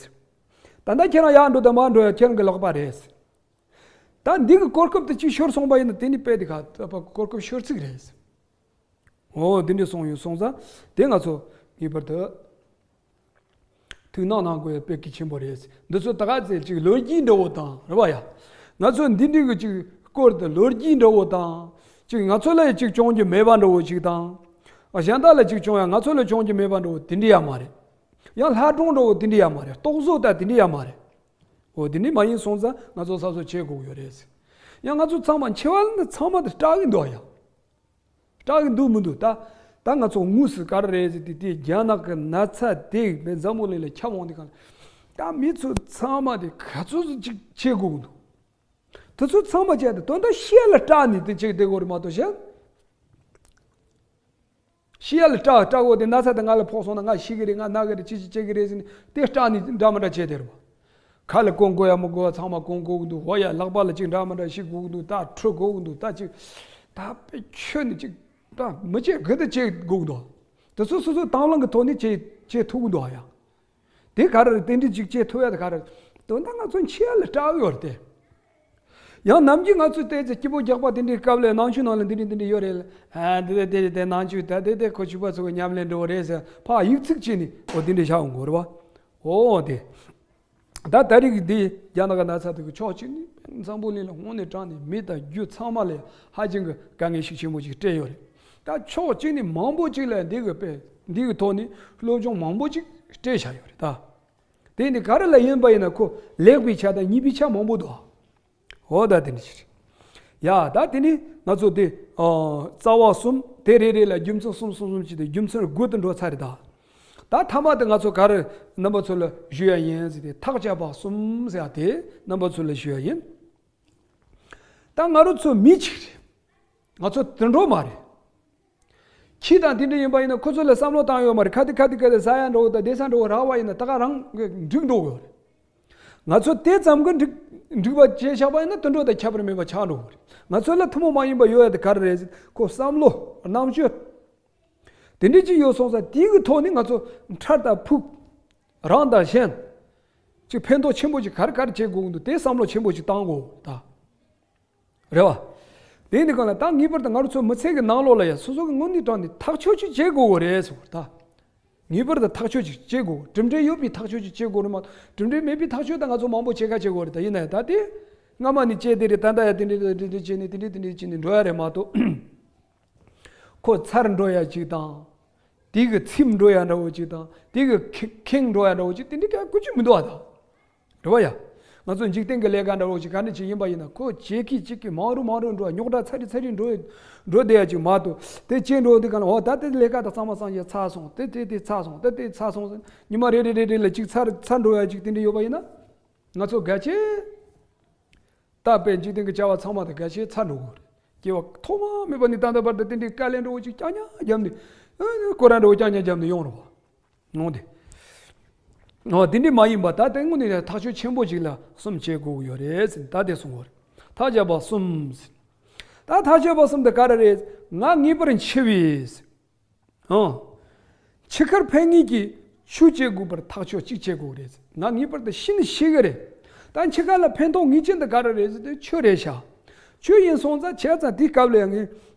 ད་ལྟ་ཁྱེད་རང་ཡར་འགྲོ་དང་མར་འགྲོ་ཡ་ཁྱེད་རང་གི་ལག་པ་རེད། ད་འདི་གི་གོ་སྐབས་དེ་གཅིག་ཤོར་སོང་པ་ཡིན་ན་དེ་ནི་དཔེ་དེ་ག་ད་གོ་སྐབས་ཤོར་ཚིག་རེད། འོ་དེ་འདྲ་སོང་ཡོད་སོང་ཙང་དེ་ང་ཚོ་ངེས་པར་དུ་ཐུགས་སྣང་གནང་དགོས་ཡ་དཔེ་གལ་ཆེན་པོ་རེད། འདི་ཚོ་ད་ག་ཚོད་ཅིག་ལོ་རྒྱུས་འདྲ་བོ་དང་རེད་བ་ཡ། ང་ཚོ་འདི་འདྲའི་གི་ཅིག་སྐོར་དུ་ལོ་རྒྱུས་འདྲ་བོ་དང་། ཅིག་ང་ཚོ་ལ་ཅིག་བྱུང་རྒྱུ་མེད་པ་འདྲ་བོ་ཅིག་དང་། གཞན་དག་ལ་ཅིག་བྱུང་ཡ་ང་ཚོ་ལ་བྱུང་རྒྱུ་མེད་པ་འདྲ་བོ་དེ་འདྲ་ཡ་མ་རེད། ཡང་ལྷ་སྒྲུང་འདྲ་བོ་དེ་འདྲ་ཡ་མ་རེད། རྟོག་བཟོ་ད་དེ་འདྲ་ཡ་མ་རེད། འོ་དེ་འདྲ་མ་ཡིན་སོང་ཙང་ང་ཚོ་གཟབ་གཟབ་བྱེད་དགོས་ཀྱི་ཡོད་རེད། ཡང་ང་ཚོ་ཚང་མ་འཆི་བ་ནི་ཚང་མ་དེ་སྐྲག་གི་འདུག་ཡ། སྐྲག་གི་འདུག་མི་འདུག་ད་ད་ང་ཚོ་དངོས་སུ་ག་རེ་རེད་ཟེར་ཏེ་དེ་རྒྱ་ནག་གི་ན་ཚ་དེ་མེ་འཛམ་བུ་གླིང་ལ་ཁྱབ་འོང་དུས་གང་ལ་ད་མི་ཚོ་ཚང་མ་དེ་ག་ཚོད་ཅིག་བྱེད་དགོས་ཀྱི་འདུག་དེ་ཚོ་ཚང་མ་བྱས་ཏེ་དོན་དག་ཤི་ཡ་ལ་སྐྲག་ནས་དེ་བྱེད་བསྡད་དགོས་རེད་མ་གཏོགས་གཞན། ཤི་ཡ་ལ་སྐྲག་སྐྲག་དགོས་དེ་ན་ཚ་དེ་ང་ལ་ཕོག་སོང་ན་ང་ཤི་གི་རེད། ང་ན་གི་རེད། ཅི་ཅི་བྱེད་གི་རེད་ཟེར་ནས་དེ་སྐྲག་ནས་འདྲ་མི་འདྲ་བྱས་བསྡད་རེད་བ། ཁ་ལ་གོན་དགོས་ཡ་མི་དགོས་པ་ཚང་མ་གོན་དགོས་ཀྱི་འདུག་འོ་ཡ་ལག་པ་ལ་ཅིག་འདྲ་མི་འདྲ་ཞིག་དགོས་ཀྱི་འདུག་ད་འཁྲུ་དགོས་ཀྱི་འདུག་ད་ཅིག་ད་དཔེ་ཁྱོད་ནི་ཅིག་ད་མི་བྱེད་གི་ད་བྱེད་དགོས་ཀྱི་འདུག་དེ་ཚོ་སོ་སོའི་དང་བླངས་ཀྱི་ཐོག་ནས་བྱེད་བྱེད་ཐུབ་ཀྱི་འདུག་ཨ་ཡ། དེ་ག་རེ་རེད། དེ་འདྲ་ཅིག་བྱེད་ཐུབ་ཡ་དེ་ག་རེ་རེད། དོན་དག་ང་ཚོ་འཆི་ཡ་ལ་སྐྲག་ཡོད་རེད་དེ། ཡང་ནམ་རྒྱུན་ང་ཚོས་བལྟས་ཚེ་སྐྱིད་པོ་རྒྱག་པ་དེ་འདྲའི་སྐབས་ལ་ནང་ཆོས་ནང་ལ་འདི་འདྲ་འདི་འདྲ་ཡོད་རེད། ཨ་འདི་དེ་དེ་དེ་ནང་ཆོས་ད་དེ་དེ་ཁོ་ཆོས་པ་ཚོ་གི་ཉམས་ལེན་འགྲོ་རེད་ཟེར་ཕར་ཡིག་ཚིག་བྱས་ནས་འོ་དེ་འདྲ་བཞག་འོང་གི་རེད་བ། འོ་དེ། ད་ད་རེས་ཀྱི་འདི་རྒྱ་ནག་གི་ན་ཚ་དེ་གི་ཕྱོགས་གཅིག་ནས་འཛམ་བུ་གླིང་ལ་དངོས་གནས་དྲང་ནས་མི་དང་རྒྱུ་ཚང་མ་ལ་ཧ་ཅང་གི་དཀའ་ངལ་ཤུགས་ཆེན་པོ་ཞིག་སྤྲད་ཡོད་རེད། ད་ཕྱོགས་གཅིག་ནས་མང་པོ་ཅིག་ལ་འདི་གི་དཔེ་འདི་གི་ཐོག་ནས་སློབ་སྦྱོང་མང་པོ་ཅིག་སྤྲད་བཞག་ཡོད་རེད་ད། དེ་ནི་ག་རེ་ལ་ཡིན་པ་ཡིན་ན་ཁོ་ལེགས་པའི་ཆ་དང་ཉེས་པའི་ཆ་མང་པོ་འདུག་འོ་ད་དེ་ནི་ཞིག་རེད། ཡ་ད་དེ་ནི་ང་ཚོ་དེ་ཨ་རྩ་བ་གསུམ་དེ་རེ་རེ་ལ་རྒྱུ་མཚན་གསུམ་གསུམ་གསུམ་ཅིག་དེ་རྒྱུ་མཚན་དགུ་དུ་འགྲོ་ཚར་རེད་ད། ད་ཐ་མ་དེ་ང་ཚོ་ག་རེ་རྣམ་པ་ཚོ་ལ་ཞུ་ཡ་ཡིན་ཟེར་ཏེ་ཐག་བཅད་པ་གསུམ་ཟེར་ཡ་དེ་རྣམ་པ་ཚོ་ལ་ཞུ་ཡ་ཡིན། ད་ང་རོ་ཚོ་མི་གཅིག་རེད། ང་ཚོ་དུད་འགྲོ་མ་རེད། ཁྱི་དང་དེ་འདྲ་ཡིན་པ་ཡིན་ན་ཁོ་ཚོ་ལ་བསམ་བློ་བཏང་ཡོད་མ་རེད། ཁ་དེ་ཁ་དེ་ཁ་དེ་ཟ་ཡ་འགྲོ་དང་བསྡད་ས་འགྲོ་རག་པ་ཡིན་ན་ད་ག་རང་འགྲིག་འགྲོ་གི་ཡོད་རེད། ང་ཚོ་དེ་ཙམ་གྱིས་འགྲིག་འགྲིག་པ་བྱས་བཞག་པ་ཡིན་ན་དུད་འགྲོ་དང་ཁྱད་པར་མེད་པ་ཆགས་འགྲོ་གི་རེད། ང་ཚོ་ལ་ཐུན་མོང་མ་ཡིན་པ་ཡོད་ཡ་དེ་ག་རེ་རེད་ཟེར་ཁོ་བསམ་བློ་རྣམ་དཔྱོད་དེ་འདྲ་ཅིག་ཡོད་སོང་ཙང་དེ་གི་ཐོག་ནས་ང་ཚོ་ཕྲ་དང་ཕུགས་རང་དང་གཞན་ཅིག་ཕན་ཐོགས་ཆེན་པོ་ཅིག་ག་རེ་ག་རེ་བྱེད་དགོས་ཀྱི་འདུག་དེ་བསམ་བློ་ཆེན་པོ་ཅིག་བཏང་དགོས་ད། རེད་བ། དེ་ནི་གང་ལ་ད་ངེས་པར་དུ་ང་རང་ཚོ་མི་ཚེ་གི་ནང་ལོགས་ལ་ཡ་སོ་སོ་གི་དངོས་གནས་དྲང་ནས་ཐག་གཅོད་ཅིག་བྱེད་དགོས་གི་རེད་ཟེར་བ་ད། ངེས་པར་དུ་ཐག་གཅོད་ཅིག་བྱེད་དགོས། གྲུབ་འབྲས་ཡོད་པའི་ཐག་གཅོད་ཅིག་བྱེད་དགོས་རེད་མ་གཏོགས་གྲུབ་འབྲས་མེད་པའི་ཐག་གཅོད་ད་ང་ཚོ་མང་པོ་བྱེད་ཁ་བྱེད་དགོས་རེད་ད། ཡིན་ན་ཡང་ད་དེ་སྔ་མ་ནས་བྱས་དེ་རེད། ད་ལྟ་ཡ་དེ་འདྲས་དེ་འདྲས་བྱས་ནས་དེ་འདྲས་དེ་འདྲས་བྱས་ནས་འགྲོ་ཡ་རེད་མ་གཏོགས་ཁོ་ཚར་འགྲོ་ཡ་ཅིག་དང་། དེ་གི་ཚིམ་འགྲོ་ཡ་འདྲ་བོ་ཅིག་དང་དེ་གི་ཁེ་ཁེངས་འགྲོ་ཡ་འདྲ་བོ་ཅིག་དེ་འདྲས་ཀྱང་ཀུ་ཅི་མི་འདུག་ཨ་ད། རེད་བ་ཡ། ང་ཚོ་འཇིག་རྟེན་གྱི་ལས་ཀ་འདྲ་བོ་ཞིག་ག་འདྲ་ཅིག་ཡིན་པ་ཡིན་ན་ཁོ་བྱེད་ཀྱི་གཅིག་གི་མང་རུ་མང་རུ་འགྲོ་རྙོག་དྲ་ཚ་རི་ཚ་རི་འགྲོ་འགྲོ་བསྡད་ཡ་ཅིག་མ་གཏོགས་དེ་བྱས་འགྲོ་འདི་ག་ལ་འོ་ད་དེ་ལས་ཀ་དང་གཙང་མ་གཙང་རྐྱང་ཚར་སོང་དེ་དེ་དེ་ཚར་སོང་དེ་དེ་ཚར་སོང་ཟེར་ཉི་མ་རེ་རེ་རེ་རེ་ལ་གཅིག་ཚར་ཚར་འགྲོ་ཡ་ཅིག་དེ་འདྲ་ཡོད་པ་ཡིན་ན་ང་ཚོ་གལ་ཆེ་ད་དཔེ་འཇིག་རྟེན་གྱི་བྱ་བ་ཚང་མ་དང་གལ་ཆེ་ཚར་འགྲོ་གི་རེད། སྐྱེ་བ་ཐོག་མ་མེད་པ་ནས་ད་ལྟ་བར་དུ་དེ་འདྲའི་དཀའ་ལས་འགྲོ་བ་ཅིག་རྐྱང་རྐྱང་བརྒྱབ་ནས་ཨ་ཁོ་རང་འགྲོ་རྐྱང་རྐྱང་བརྒྱབ་ནས་ཡོང་རོགས། འོང་དེ། འོ་དེ་འདྲ་མ་ཡིན་པ་ད་དེ་དངོས་གནས་ཐག་གཅོད་ཆེན་པོ་ཞིག་ལ་གསུམ་བྱེད་དགོས་ཀྱི་ཡོད་རེད་ཟེར་ད་དེ་གསུང་གི་རེད། ཐག་བཅད་པ་གསུམ་ཟེར། ད་ཐག་གཅོད་པ་གསུམ་དེ་ག་རེ་རེད། ང་ངེས་པར་འཆི་བས་ཟེར། ཨང་། འཆི་ཁར་ཕན་ངེས་ཀྱི་ཆོས་བྱེད་དགོས་པར་ཐག་གཅོད་གཅིག་བྱེད་དགོས་རེད་ཟེར། ང་ངེས་པར་དུ་ཤི་ནི་ཤི་གི་རེད། ད་འཆི་ཁ་ལ་ཕན་ཐོགས་ངེས་ཅན་དེ་ག་རེ་རེད་ཟེར་དེ་ཆོས་རེད་ཤག་ཆོས་ཡིན་སོང་ཙང་བྱས་ཙང་དེའི་སྐབས་ལ་ཡང་ངས་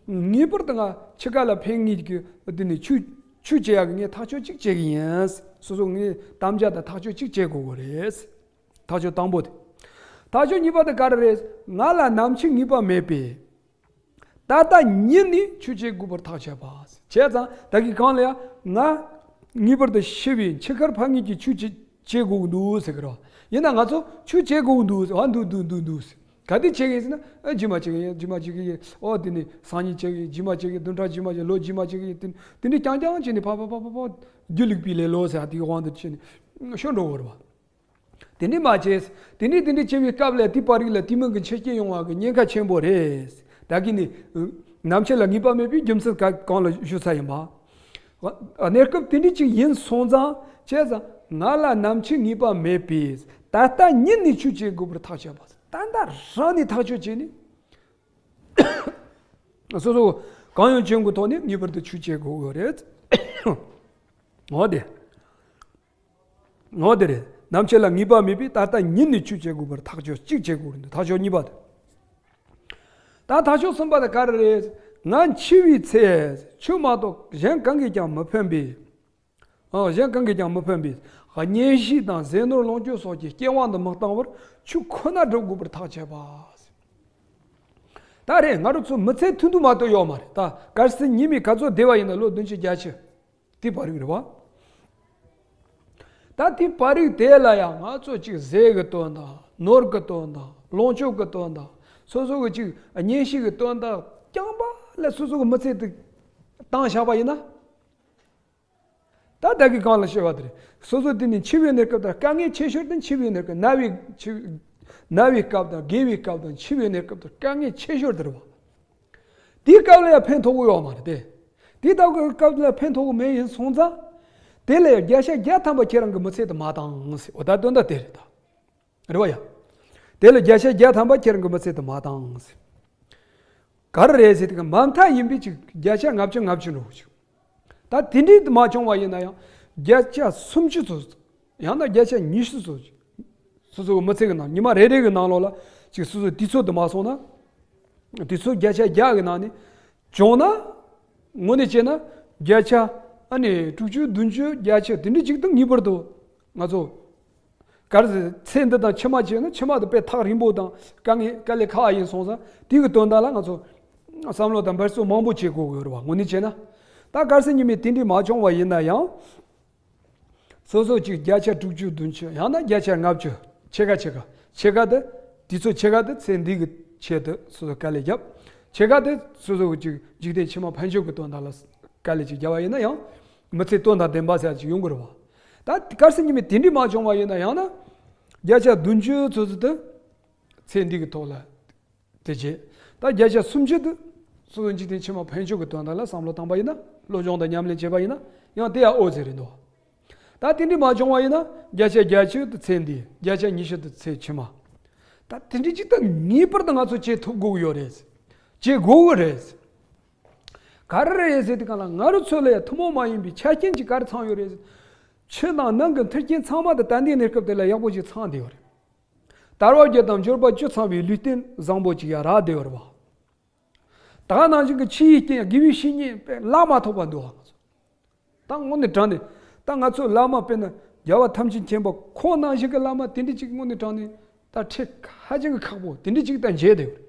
ངེས་པར་དུ་ང་འཆི་ཁ་ལ་ཕན་ངེས་ཀྱི་འདི་ནི་ཆོས་ཆོས་བྱེད་ཡག་གི་ངས་ཐག་གཅོད་གཅིག་བྱེད་གི་ཡིན། སོ་སོ་ངས་དམ་བཅའ་དང་ཐག་གཅོད་གཅིག་བྱེད་དགོས་གི་རེད། ཐག་གཅོད་དང་པོ་དེ། ཐག་གཅོད་གཉིས་པ་དེ་ག་རེ་རེད། ང་ལ་ནམ་འཆི་ངེས་པ་མེད་པས། ད་ལྟ་ཉིད་ནས་ཆོས་བྱེད་དགོས་པར་ཐག་བཅད་པ། བྱས་ཙང་ད་གིན་གང་ལ་ཡང་ང་ངེས་པར་དུ་ཤི་བའི་འཆི་ཁར་ཕན་ངེས་ཀྱི་ཆོས་བྱེད་བྱེད་དགོས་འདུག་ཟེར་གི་རེད། ཡིན་ན་ང་ཚོ་ཆོས་བྱེད་དགོས་འདུག་ཟེར་བ་འདུག་འདུག་འདུག་འདུག་ཟེར། ག་དེ་བྱེད་ཀྱི་ཡིན་ཟེར་ན་ཨ་རྗེས་མ་བྱེད་ཀྱི་ཡིན་རྗེས་མ་བྱེད་ཀྱི་ཡིན། ཨོ་དེ་ནི་སང་ཉིན་བྱེད་ཀྱི་ཡིན་རྗེས་མ་བྱེད་ཀྱི་ཡིན་བདུན་ཕྲག་རྗེས་མ་བྱེད་ལོ་རྗེས་མ་བྱེད་ཀྱི་ཡིན། དེ་དེ་ནི་རྐྱང་རྐྱང་བྱས་ནས་ཕ་ཕ་ཕ་ཕ་ཕ་རྒྱུ་ལུག་པའི་ལེ་ལོ་ཟེར་དེའི་དབང་དུ་བྱས་ནས་ཤོར་འགྲོ་གི་རེད་བ། དེ་འདྲས་མ་བྱས། དེ་འདྲས་དེ་འདྲས་བྱེད་པའི་སྐབས་ལ་དེ་བར་རིགས་ལ་དེ་མིན་གྱི་འཆི་སྐྱེ་ཡོང་བ་གི་ཉེན་ཁ་ཆེན་པོ་རེད། ད་གིན་ནི་ནམ་འཆི་ལ་ངེས་པ་མེད་པའི་རྒྱུ་མཚན་ག་གང་ལ་ཞུ་ས་ཡིན་པ། གནས་སྐབས་དེ་འདྲས་ཅིག་ཡིན་སོང་ཙང་བྱས་ཙང་ང་ལ་ནམ་འཆི་ངེས་པ་མེད་པས་ད་ལྟ་ཉིད་ནས་ཆོས་བྱེད་དགོས་པར་ཐག་བཅད་པ། ད་ལྟ་རང་ནས་ཐག་གཅོད་བྱས་ནས་སོ་སོ་གང་ཡོང་ཅན་གྱི་ཐོག་ནས་ངེས་པར་དུ་ཆོས་བྱེད་དགོས་ཀྱི་རེད། འོ་དེ། འོ་དེ་རེད། ནམ་འཆི་ལ་ངེས་པ་མེད་པས་ད་ལྟ་ཉིད་ནས་ཆོས་བྱེད་དགོས་པར་ཐག་གཅོད་གཅིག་བྱེད་དགོས་རེད་འདུག་ཐག་གཅོད་གཉིས་པ་དེ། ད་ཐག་གཅོད་གསུམ་པ་དེ་ག་རེ་རེད། ང་འཆི་བའི་ཚེ་ཆོས་མ་གཏོགས་གཞན་གང་གིས་ཀྱང་མི་ཕན་པས། ཨ་གཞན་གང་གིས་ཀྱང་མི་ཕན་པས་གཉེན་བཤེས་དང་ཟས་ནོར་ལོངས་སྤྱོད་སོགས་ཀྱི་སྐྱེ་བ་འདི་མི་གཏང་བར་ཆོས་ཁོ་ན་སྒྲུབ་དགོས་པར་ཐག་བཅད་པ། ད་རེད་ང་རང་ཚོ་མི་ཚེ་ཐུང་ཐུང་མ་གཏོགས་ཡོད་མ་རེད་ད། གལ་སྲིད་ཉི་མའི་ག་ཚོད་བསྡད་པ་ཡིན་ན་ལོ་བདུན་ཅུ་བརྒྱད་ཅུ། དེ་བར་རིགས་རེད་བ། ད་དེ་བར་རིགས་དེ་ལ་ཡང་ང་ཚོ་གཅིག་ཟས་ཀྱི་དོན་དང་ནོར་གྱི་དོན་དང་ལོངས་སྤྱོད་ཀྱི་དོན་དང་སོ་སོ་གི་གཅིག་གཉེན་བཤེས་ཀྱི་དོན་དག་རྐྱང་པ་ལ་སོ་སོ་གི་མི་ཚེ་དེ་བཏང་བཞག་པ་ཡིན་ན། ད་ད་གིན་གང་ལ་ཞུས་པ་དེ་རེད། སོ་སོ་དེ་ནི་འཆི་བའི་གནས་སྐབས་དང་དཀའ་ངལ་ཆེ་ཤོས་དེ་འཆི་བའི་གནས་སྐབས་ན་བའི་འཆི་ ན་བའི་སྐབས་དང་རྒས་པའི་སྐབས་དང་འཆི་བའི་གནས་སྐབས་དུ་དཀའ་ངལ་ཆེ་ཤོས་དེ་རེད་བ། དེའི་སྐབས་ལ་ཡང་ཕན་ཐོགས་ཀྱི་ཡོད་མ་རེད་དེ། དེའི་སྐབས་ཀྱི་སྐབས་ལ་ཕན་ཐོགས་ཀྱི་མེད་ཡིན་སོང་ཙང་། དེ་ལ་ཡང་བརྒྱ་ཆ་བརྒྱ་ཐམ་པ་ཁྱེད་རང་གི་མི་ཚེ་དུ་མ་བཏང་ཟེར། འོ་ད་དོན་དག་དེ་རེད་ད། རེད་བ་ཡ། དེ་ལ་བརྒྱ་ཆ་བརྒྱ་ཐམ་པ་ཁྱེད་རང་གི་མི་ཚེ་དུ་མ་བཏང་ཟེར། ག་རེ་རེད་ཟེར་དུས་མ་མཐའ་ཡིན་པའི་ཅིག་བརྒྱ་ཆ་ལྔ་བཅུ་ལྔ་བཅུ་འགྲོ་གི་ཅིག་ད་དེ་འདྲའི་དུ་མ་བྱུང་བ་ཡིན་ན་ཡང་བརྒྱ་ཆ་སུམ་ཅུ་ཚོ། ཡང་ན་བརྒྱ་ཆ་ཉི་ཤུ་ཚོ། སོ་སོའི་མི་ཚེ་གི་ནང་ཉི་མ་རེ་རེ་གི་ནང་ལོགས་ལ་ཅིག་སོ་སོའི་དུས་ཚོད་དུ་མ་སོང་ན། དུས་ཚོད་བརྒྱ་ཆ་བརྒྱ་གི་ནང་ནས་བྱུང་ན། དངོས་གནས་བྱས་ན་བརྒྱ་ཆ་ཨ་ནི་དྲུག་ཅུ་བདུན་ཅུ་བརྒྱད་ཅུ་དེ་འདྲའི་ཅིག་ཏུ་ངེས་པར་དུ་ང་ཚོ། གལ་སྲིད་ཚེ་འདི་དང་ཕྱི་མ་བྱས་ན་ཕྱི་མ་དུ་དཔེ་ཐག་རིང་པོ་དང་དཀའ་ངལ་དཀའ་ལས་ཁག་ཡིན་སོང་ཙང་དེ་གི་དོན་དག་ལ་ང་ཚོ་བསམ་བློ་དང་འབད་བརྩོན་མང་པོ་བྱེད་དགོས་ཀྱི་ཡོད་རེད་བ། དངོས་གནས་བྱས་ན། ད་གལ་སྲིད་ཉི་མའི་དེ་འདྲའི་མ་བྱུང་བ་ཡིན་ན་ཡང་། སོ་སོ་གཅིག་བརྒྱ་ཆ་དྲུག་ཅུ་བདུན་ཅུ་ཡང་ན་བརྒྱ་ཆ་ལྔ་བཅུ་ཕྱེད་ཀ་ཕྱེད་ཀ་ཕྱེད་ཀ་དེ། དུས་ཚོད་ཕྱེད་ཀ་དེ་ཚེ་འདི་གི་ཆེད་དུ་སོ་སོ་དཀའ་ལས་བརྒྱབ། ཕྱེད་ཀ་དེ་སོ་སོ་གཅིག་འཇིག་རྟེན་ཕྱི་མ་ཕན་ཆོད་ཀྱི་དོན་དག་ལ་དཀའ་ལས་ཅིག་བརྒྱབ་པ་ཡིན་ན་ཡང་། མི་ཚེ་དོན་དང་ལྡན་པ་ཟེར་ཅིག་ཡོང་གི་རེད་བ། ད་གལ་སྲིད་ཉི་མའི་དེ་འདྲའི་མ་བྱུང་བ་ཡིན་ན་ཡང་ན། བརྒྱ་ཆ་བདུན་ཅུ་ཚོ་ཚོ་དེ། ཚེ་འདི་གི་ཐོག་ལ། དེ་རྗེས། ད་བརྒྱ་ཆ་སུམ་ཅུ་དེ། སོ་སོ་འཇིག་རྟེན་ཕྱི་མ་ཕན་ཆོད་ཀྱི་དོན་དག་ལ་བསམ་བློ་བཏང་པ་ཡིན་ན། སློབ་སྦྱོང་དང་ཉམས་ལེན་བྱས་པ་ཡིན་ན། ཡང་དེ་ཡང་ཨོ་ཙི་རེད་འདུག་ད་དེ་འདྲའི་མ་བྱུང་བ་ཡིན་ན། བརྒྱ་ཆ་བརྒྱད་ཅུ་དེ་ཚེ་འདི། བརྒྱ་ཆ་ཉི་ཤུ་དེ་ཚེ་ཕྱི་མ། ད་དེ་འདྲའི་ཅིག་ད་ངེས་པར་དུ་ང་ཚོ་བྱེད་ཐུབ་དགོས་ཀྱི་ཡོད་རེད། བྱེད་དགོས་ཀྱི་རེད། ག་རེ་རེད་ཟེར་དུས་གང་ལ་ང་རང་ཚོ་ལ་ཡང་ཐུན་མོང་མ་ཡིན་པའི་ཆ་རྐྱེན་གྱི་ག་རེ་ཚང་ཡོད་རེད་ཟེར། ཕྱི་ནང་ནང་གི་མཐུན་རྐྱེན་ཚང་མ་དེ་ད་ལྟའི་གནས་སྐབས་དེ་ལ་ཡག་པོ་ཞིག་ཚང་བསྡད་ཡོད་རེད། དལ་བ་བརྒྱད་དང་འབྱོར་པ་བཅུ་ཚང་བའི་ལུས་རྟེན་བཟང་པོ་ཅིག་ཡང་རག་བསྡད་ཡོད་རེད་བ། ད་ག་ནང་བཞིན་གྱི་ཆོས་ཡི་རྐྱེན་དགེ་བའི་བཤེས་གཉེན་དཔེ་ལ་མ་ཐོགས་པ་འདུག་བ། ད་དངོས་གནས་དྲང་ནས་ད་ང་ཚོ་བླ་མ་དཔེར་ན་རྒྱལ་བ་ཐམས་ཅད་མཁྱེན་པ་ཁོང་ནང་བཞིན་གྱི་བླ་མ་དེ་འདྲ་ཅིག་དངོས་གནས་དྲང་ནས་ད་ཁྲིད་ཧ་ཅང་གི་ཁག་པོ་དེ་འདྲ་ཅིག་ད་མཇལ་བསྡད་ཡོད་རེད།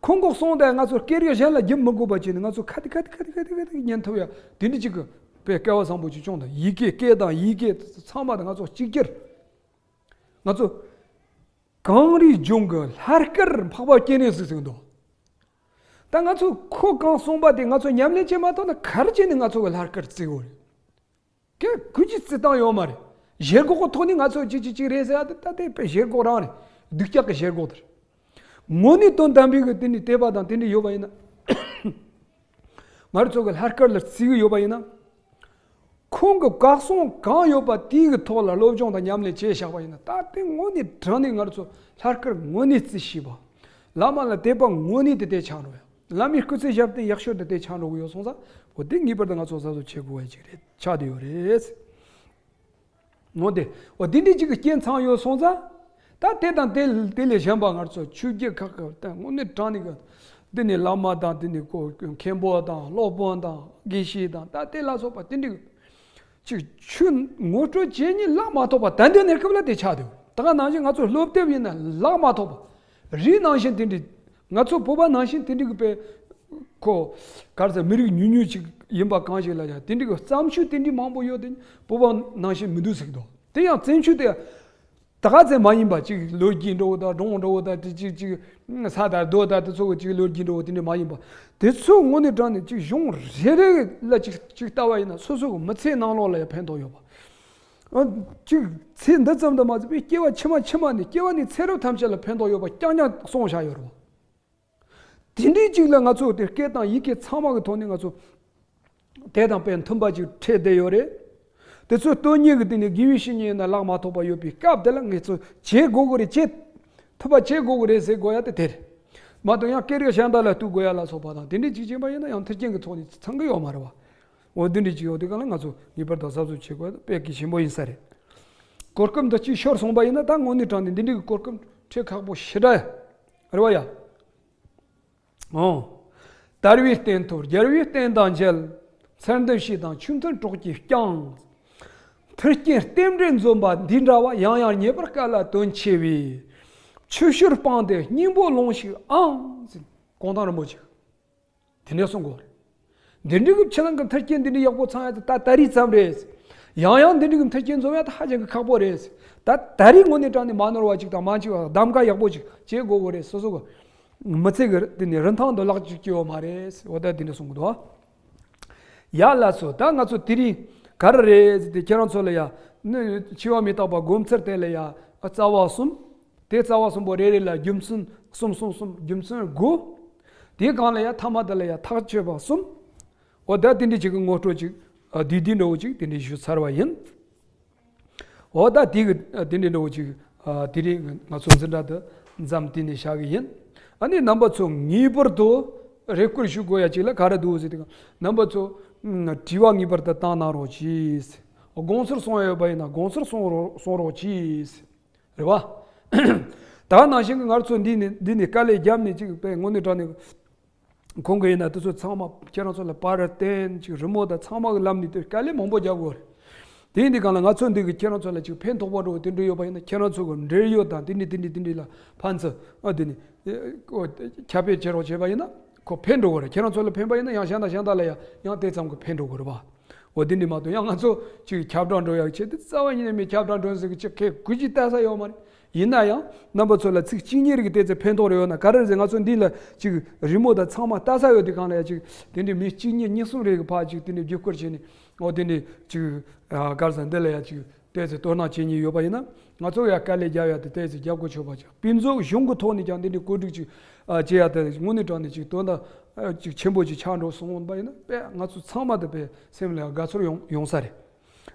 ཁོང་གི་གསུང་དེ་ང་ཚོ་སྐད་རིགས་གཞན་ལ་བསྒྱུར་མི་དགོས་པ་བྱས་ནས་ང་ཚོ་ཁ་ཏི་ཁ་ཏི་ཁ་ཏི་ཁ་ཏི་ཁ་ཏི་ཉན་ཐུབ་ཡ་དེ་འདྲ་ཅིག་གི་དཔེ་སྐལ་བ་བཟང་པོ་ཅིག་བྱུང་། ད་ཡི་གེ་སྐད་དང་ཡི་གེ་ཚང་མ་དང་ང་ཚོ་གཅིག་གྱུར། ང་ཚོ་གངས་རིའི་ལྗོངས་ཀྱི་ལྷ་སྐལ་འཕགས་པ་སྤྱན་རས་གཟིགས་ཟེར་གི་འདུག་ད་ང་ཚོ་ཁོ་གང་གསུངས་པ་དེ་ང་ཚོ་ཉམས་ལེན་བྱེད་མ་ཐུབ་ན་ག་རེ་བྱས་ནས་ང་ཚོ་གི་ལྷ་སྐལ་བརྩི་དགོས་རེད། གལ་གུ་ཅི་བརྩི་སྟངས་ཡོད་མ་རེད། བཞེད་དགོས་ཀྱི་ཐོག་ནས་ང་ཚོ་གཅིག་གཅིག་གཅིག་རེད་ཟེར་ཡ་དེ་ད་དེ་དཔེ་བཞེད་དགོས་རང་རེད། སྡུག་ཅག་གི་བཞེད་དགོས་དེ་རེད། དངོས་གནས་དོན་དམ་པའི་གི་དེ་ནི་དད་པ་དང་དེ་འདྲ་ཡོད་པ་ཡིན་ན། ང་རང་ཚོ་གི་ལྷ་སྐལ་ལ་བརྩི་གི་ཡོད་པ་ཡིན་ན། ཁོང་གི་བཀའ་གསུང་གང་ཡོད་པ་དེའི་གི་ཐོག་ལ་སློབ་སྦྱོང་དང་ཉམས་ལེན་བྱས་བཞག་པ་ཡིན་ན། ད་དེ་དངོས་གནས་དྲང་གནས་ང་རང་ཚོ་ལྷ་སྐལ་དངོས་གནས་བརྩི་ཤེས་པ། བླ་མ་ལ་དད་པ་དངོས་གནས་དེ་དེ་ཆགས་འགྲོ་ཡ། བླ་མའི་སྐུ་ཚེ་ཞབས་བརྟན་ཡག་ཤོས་དེ་དེ་ཆགས་འགྲོ་གི་ཡོད་སོང་ཙང་། འོ་དེ་ངེས་པར་དུ་ང་ཚོ་གཟབ་གཟབ་བྱེད་དགོས་པ་ཅིག་རེད་ཆགས་བསྡད་ཡོད་རེད། འོ་དེ། འོ་དེ་འདྲའི་ཅིག་གི་རྐྱེན་ཚང་ཡོད་སོང་ཙང་། ད་དེ་དང་དེ་དེ་ལས་གཞན་པ་ང་ཚོ་ཆོས་བརྒྱུད་ཁག་གི་ད་དངོས་གནས་དྲང་གནས་གི་དེ་ནས་བླ་མ་དང་དེ་ནས་ཁོ་མཁན་པོ་དང་སློབ་དཔོན་དང་དགེ་བཤེས་དང་ད་དེ་ལ་སོགས་པ་དེ་འདྲའི་ཅིག་ཆོས་ངོ་སྤྲོད་བྱེད་མཁན་ལ་མ་ཐོགས་པ་ད་ལྟའི་གནས་སྐབས་ལ་དེ་ཆགས་འདུག་ད་ག་ནང་བཞིན་ང་ཚོ་སློབ་དེབ་ཡིན་ན་ལ་མ་ཐོགས་པ། རིགས་ནང་བཞིན་དེ་འདྲའི། ང་ཚོ་བོད་པ་ནང་བཞིན་དེ་འདྲའི་གི་དཔེ། ཁོ། ག་རེ་ཟེར་མི་རིགས་ཉུང་ཉུང་ཅིག་ཡིན་པ་གང་ཞིག་ལ་ཡང་དེ་འདྲའི་གི་བརྩམས་ཆོས་དེ་འདྲའི་མང་པོ་ཡོད་དེ་བོད་པ་ནང་བཞིན་མི་འདུག་ཟེར་གི་འདུག་དེ་ཡང་བརྩམས་ཆོས་དེ། ད་ག་ཚད་མ་ཡིན་པ་ཅིག་ལོ་རྒྱུས་འདྲ་བོ་དང་སྒྲུང་འདྲ་བོ་དང་དེ་ཅིག་ཅིག་ས་དང་རྡོ་དང་དེ་ཚོ་གི་ཅིག་ལོ་རྒྱུས་འདྲ་བོ་དེ་འདྲ་མ་ཡིན་པ། དེ་ཚོ་དངོས་གནས་དྲང་གནས་ཅིག་གཞུང་རེ་རེ་ལ་ཅིག་ཅིག་ལྟ་བ་ཡིན་ན་སོ་སོ་གི་མི་ཚེའི་ནང་ལོགས་ལ་ཡང་ཕན་ཐོགས་ཡོད་པ། ཨ། ཅིག་ཚེ་འདི་ཙམ་དུ་མ་ཟད་པའི་སྐྱེ་བ་ཕྱི་མ་ཕྱི་མ་ནས་སྐྱེ་བ་ནས་ཚེ་རབས་ཐམས་ཅད་ལ་ཕན་ཐོགས་ཡོད་པ་རྐྱང་རྐྱང་གསུངས་བཞག་ཡོད་རེད་བ། དེ་འདྲའི་ཅིག་ལ་ང་ཚོ་དེ་སྐད་དང་ཡི་གེ་ཚང་མ་གི་ཐོག་ནས་ང་ཚོ་དེ་དང་དཔེ་མཐུན་པ་ཅིག་འཕྲད་བསྡད་ཡོད་རེད། དེ་ཚོ་སྟོན་ཉིད་ཀྱི་སྟེང་ནས་དགེ་བའི་བཤེས་གཉེན་ཡིན་ན་ལག་མ་ཐོགས་པ་ཡོད་པའི་སྐབས་དེ་ལ་ངེད་ཚོ་བྱེད་དགོས་ཀྱི་རེད། བྱེད་ཐུབ་པ་བྱེད་དགོས་ཀྱི་རེད་ཟེར་དགོས་ཡ་དེ་དེ་རེད། མ་གཏོགས་ཡང་སྐད་རིགས་གཞན་དག་ལ་གཏུག་དགོས་ཡ་ལ་སོགས་པ་དང་དེ་འདྲའི་ཅིག་བྱས་པ་ཡིན་ན་ཡང་མཐུན་རྐྱེན་གྱི་ཐོག་ནས་ཚང་གི་ཡོད་མ་རེད་བ། འོ་དེ་འདྲའི་ཅིག་ཡོད་དུས་གང་ལ་ང་ཚོ་ངེས་པར་དུ་གཟབ་གཟབ་བྱེད་དགོས་དཔེ་གལ་ཆེན་པོ་ཡིན་ས་རེད། གོ་སྐབས་འདི་གཅིག་ཤོར་སོང་པ་ཡིན་ན་ད་དངོས་གནས་དྲང་གནས་འདི་འདྲའི་གི་གོ་སྐབས་འཕྲད་ཁག་པོ་ཞེ་དྲག་རེད་བ་ཡ། འོ། དལ་བའི་རྟེན་ཐོབ་རྒྱལ་བའི་རྟེན་དང་མཇལ། མཚན་ལྡན་ཞིང་དང་ཆོས་མཐུན་གྲོགས་ཀྱིས་བསྐྱངས། མཐུན་རྐྱེན་རྟེན་འབྲེལ་འཛོམས་པ་འདི་འདྲ་བ། ཡང་ཡང་རྙེད་པར་དཀའ་ལ་དོན་ཆེ་བས། ཆུ་ཤུར་སྤངས་ཏེ་སྙིང་པོ་ལོངས་ཤིག་ཨང་། ཟེར་གུང་ཐང་རིན་པོ་ཆེ། དེ་འདྲ་གསུང་གོ་རེད། འདི་འདྲའི་གི་ཕྱི་ནང་གི་མཐུན་རྐྱེན་འདི་འདྲའི་ཡག་པོ་ཚང་ཡ་དེ་ད་ད་རེས་ཙམ་རེད། ཡང་ཡང་འདི་འདྲའི་གི་མཐུན་རྐྱེན་འཛོམས་ཡ་ད་ཧ་ཅང་གི་ཁག་པོ་རེད། ད་ད་རེས་དངོས་གནས་དྲང་གནས་མ་ནོར་བ་ཅིག་དང་མ་འཆི་བ་གདམ་ག་ཡག་པོ་ཅིག་བྱེད་དགོས་གོ་རེད། སོ་སོ་གི་མི་ཚེ་གི་དེ་ནས་རིན་ཐང་དུ་ལག་ཅིག་སྐྱེ་བ་མ་རེད། འོ་ད་འདི་འདྲ་གསུང་གི་འདུག་ཡ་ལ་སོ་ད་ང་ཚོ་དེ་རིང་ག་རེ་རེད་ཟེར་ཏེ་ཁྱེད་རང་ཚོ་ལ་ཡ་ནི་འཆི་བ་མི་རྟག་པ་སྒོམ་ཚུལ་དེ་ལ་ཡ་རྩ་བ་གསུམ། དེ་རྩ་བ་གསུམ་པོ་རེ་རེ་ལ་རྒྱུ་མཚན་གསུམ་གསུམ་གསུམ། རྒྱུ་མཚན་དགུ། དེའི་སྒང་ལ་ཡང་ཐ་མ་དེ་ལ་ཡང་ཐག་ཆོད་པ་གསུམ། འོ་ད་དེ་འདྲ་ཅིག་གི་ངོ་སྤྲོད་ཅིག་ཨ་བསྡུས་བསྡུས་འདྲ་བོ་ཅིག་དེ་འདྲ་ཞུས་ཚར་བ་ཡིན། འོ་ད་དེ་གི་ཨ་དེ་འདྲ་འདྲ་བོ་ཅིག་ཨ་དེ་རིང་ང་ཚོ་འཛིན་གྲྭ་དེ་མཚམས་དེ་ནས་བཞག་གི་ཡིན། ཨ་ནི་རྣམ་པ་ཚོ་ངེས་པར་དུ་རེ་སྐུལ་ཞུ་དགོས་ཡ་ཅིག་ལ་ག་རེ་འདུག་ཟེར་དུས། རྣམ་པ་ཚོ་ཨ་དྲི་བ་ངེས་པར་དུ་བཏང་གནང་རོགས་གྱིས། དགོངས་ཚུལ་གསུང་ཡ་ཡོད་པ་ཡིན་ན་དགོངས་ཚུལ་གསུང་རོགས་གསུང་རོགས་གྱིས། རེད་བ། ད་ག་ནང་བཞིན་གྱི་ང་ཚོ་འདི་ནས་འདི་ནས་དཀའ་ལས་བརྒྱབ་ནས་ཅིག་དཔེ་དངོས་གནས་དྲང་གནས་ཁོང་གི་ཡིན་ན་དེ་ཚོ་ཚང་མ་ཁྱེད་རང་ཚོ་ལ་པར་བསྟན་ཅིག་རི་མོ་དང་ཚང་མ་གི་ལམ་ནས་དེ་དཀའ་ལས་མང་པོ་བརྒྱབ་དགོས་རེད། དེ་ཡིན་དུས་སྒང་ལ་ང་ཚོ་འདི་གི་ཁྱེད་རང་ཚོ་ལ་ཅིག་ཕན་ཐོགས་པ་འདྲ་བོ་དེ་འདྲ་ཡོད་པ་ཡིན་ན། ཁྱེད་རང་ཚོ་གི་འབྲེལ་ཡོད་དང་དེ་འདྲ་དེ་འདྲ་དེ་འདྲ་ལ་ཕན་ཚུན་ཨ་དེ་ནས་ཁོ་ཁྱབ་སྤེལ་བྱེད་རོགས་བྱས་པ་ཡིན་ན་ཁོ་ཕན་འགྲོ་གི་རེད། ཁྱེད་རང་ཚོ་ལ་ཕན་པ་ཡིན་ན་ཡང་གཞན་དང་གཞན་དག་ལ་ཡང་ཡང་དེ་ཙམ་གྱི་ཕན་འགྲོ་གི་རེད་པ། འོ་དེ་འདྲ་མ་གཏོགས་ཡང་ང་ཚོ་ཅིག་ཁྱབ་བསྒྲགས་འགྲོ་ཡག་ཆེད་དུ་རྩ་བ་ཉིད་ནས་མི་ཁྱབ་བསྒྲགས་འགྲོ་ཟེར་གི་ཅིག་ཁས་གུས་ཀྱིས་བལྟ་ས་ཡོད་མ་རེད། ཡིན་ན་ཡང་རྣམ་པ་ཚོ་ལ་ཚིག་གཅིག་གཉིས་རིགས་དེ་ཚོ་ཕན་ཐོགས་རེ་ཡོད་ན་ག་རེ་རེད་ཟེར། ང་ཚོ་འདི་ལ་ཅིག་རི་མོ་དང་ཚང་མ་ལྟ་ས་ཡོད་དུས་སྒང་ལ་ཡང་ཅིག་དེ་འདྲའི་མི་གཅིག་གཉིས་གཉིས་གསུམ་རེ་གི་ཕར་ཅིག་དེ་འདྲའི་བརྒྱུད་སྐུར་བྱས་ནས། འོ་དེ་འདྲའི་ཅིག་ཨ་ག་རེ་ཟེར། འདི་ལ་ཡང་ཅིག་ཏོག་ཙམ་དོ་སྣང་བྱེད་མཁན་ཡོད་པ་ཡིན་ན། ང་ཚོ་ཡང་དཀའ་ལས་རྒྱག་ཡ་དེ་ཏོག་ཙམ་རྒྱབ་དགོས་ཆོག་པ་ཅིག་དཔེ་མཛོད་གཞུང་གི་ཐོག་ནས་ཀྱང་འདི་འདྲའི་བཀོད་སྒྲིག་ཅིག་ཨ་བྱེད་ཡ་དེ་དངོས་གནས་དྲང་གནས་ཅིག་དོན་དག་ཨ་ཅིག་ཆེན་པོ་ཅིག་ཆགས་འགྲོ་སོང་བ་ཡིན་ན། དཔེ་ང་ཚོ་ཚང་མ་དེ་དཔེ་སེམས་ལ་ཡང་དགའ་ཚོར་ཡོང་ཡོང་ས་རེད།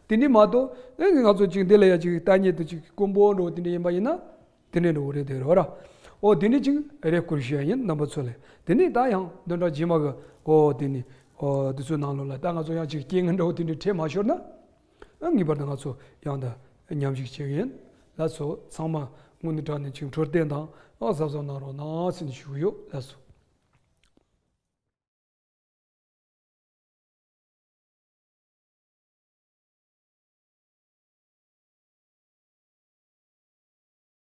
དེ་འདྲ་མ་གཏོགས་ཨེ་ང་ཚོ་ཅིག་འདི་ལ་ཡ་ཅིག་ལྟ་ཉེས་དེ་ཅིག་དཀོན་པོ་འགྲོ་དེ་འདྲ་ཡིན་པ་ཡིན་ན། དེ་འདྲ་འགྲོ་གི་རེད་དེ་རོ་ར། འོ་དེ་འདྲ་ཅིག་རེ་སྐུལ་ཞུ་ཡ་ཡིན་རྣམ་པ་ཚོ་ལ། དེ་ནས་ད་ཡང་བདུན་ཕྲག་རྗེས་མ་གི་འོ་དེ་ནས་འོ་དེ་ཚོའི་ནང་ལོགས་ལ་ད་ང་ཚོ་ཡང་ཅིག་རྐྱེན་ངན་འགྲོ་དེ་འདྲ་འཕྲད་མ་ཤོར་ན། ཨ་ངེས་པར་དུ་ང་ཚོ་ཡང་ད་མཉམ་ཞུགས་བྱེད་ཀྱི་ཡིན། ལགས་སོ། ཚང་མ་དངོས་གནས་དྲང་གནས་ཅིག་འཕྲོད་བསྟེན་དང་ཨ་གཟབ་གཟབ་གནང་རོགས་གནང་ཟེར་ནས་ཞུ་གི་ཡོད། ལགས་སོ།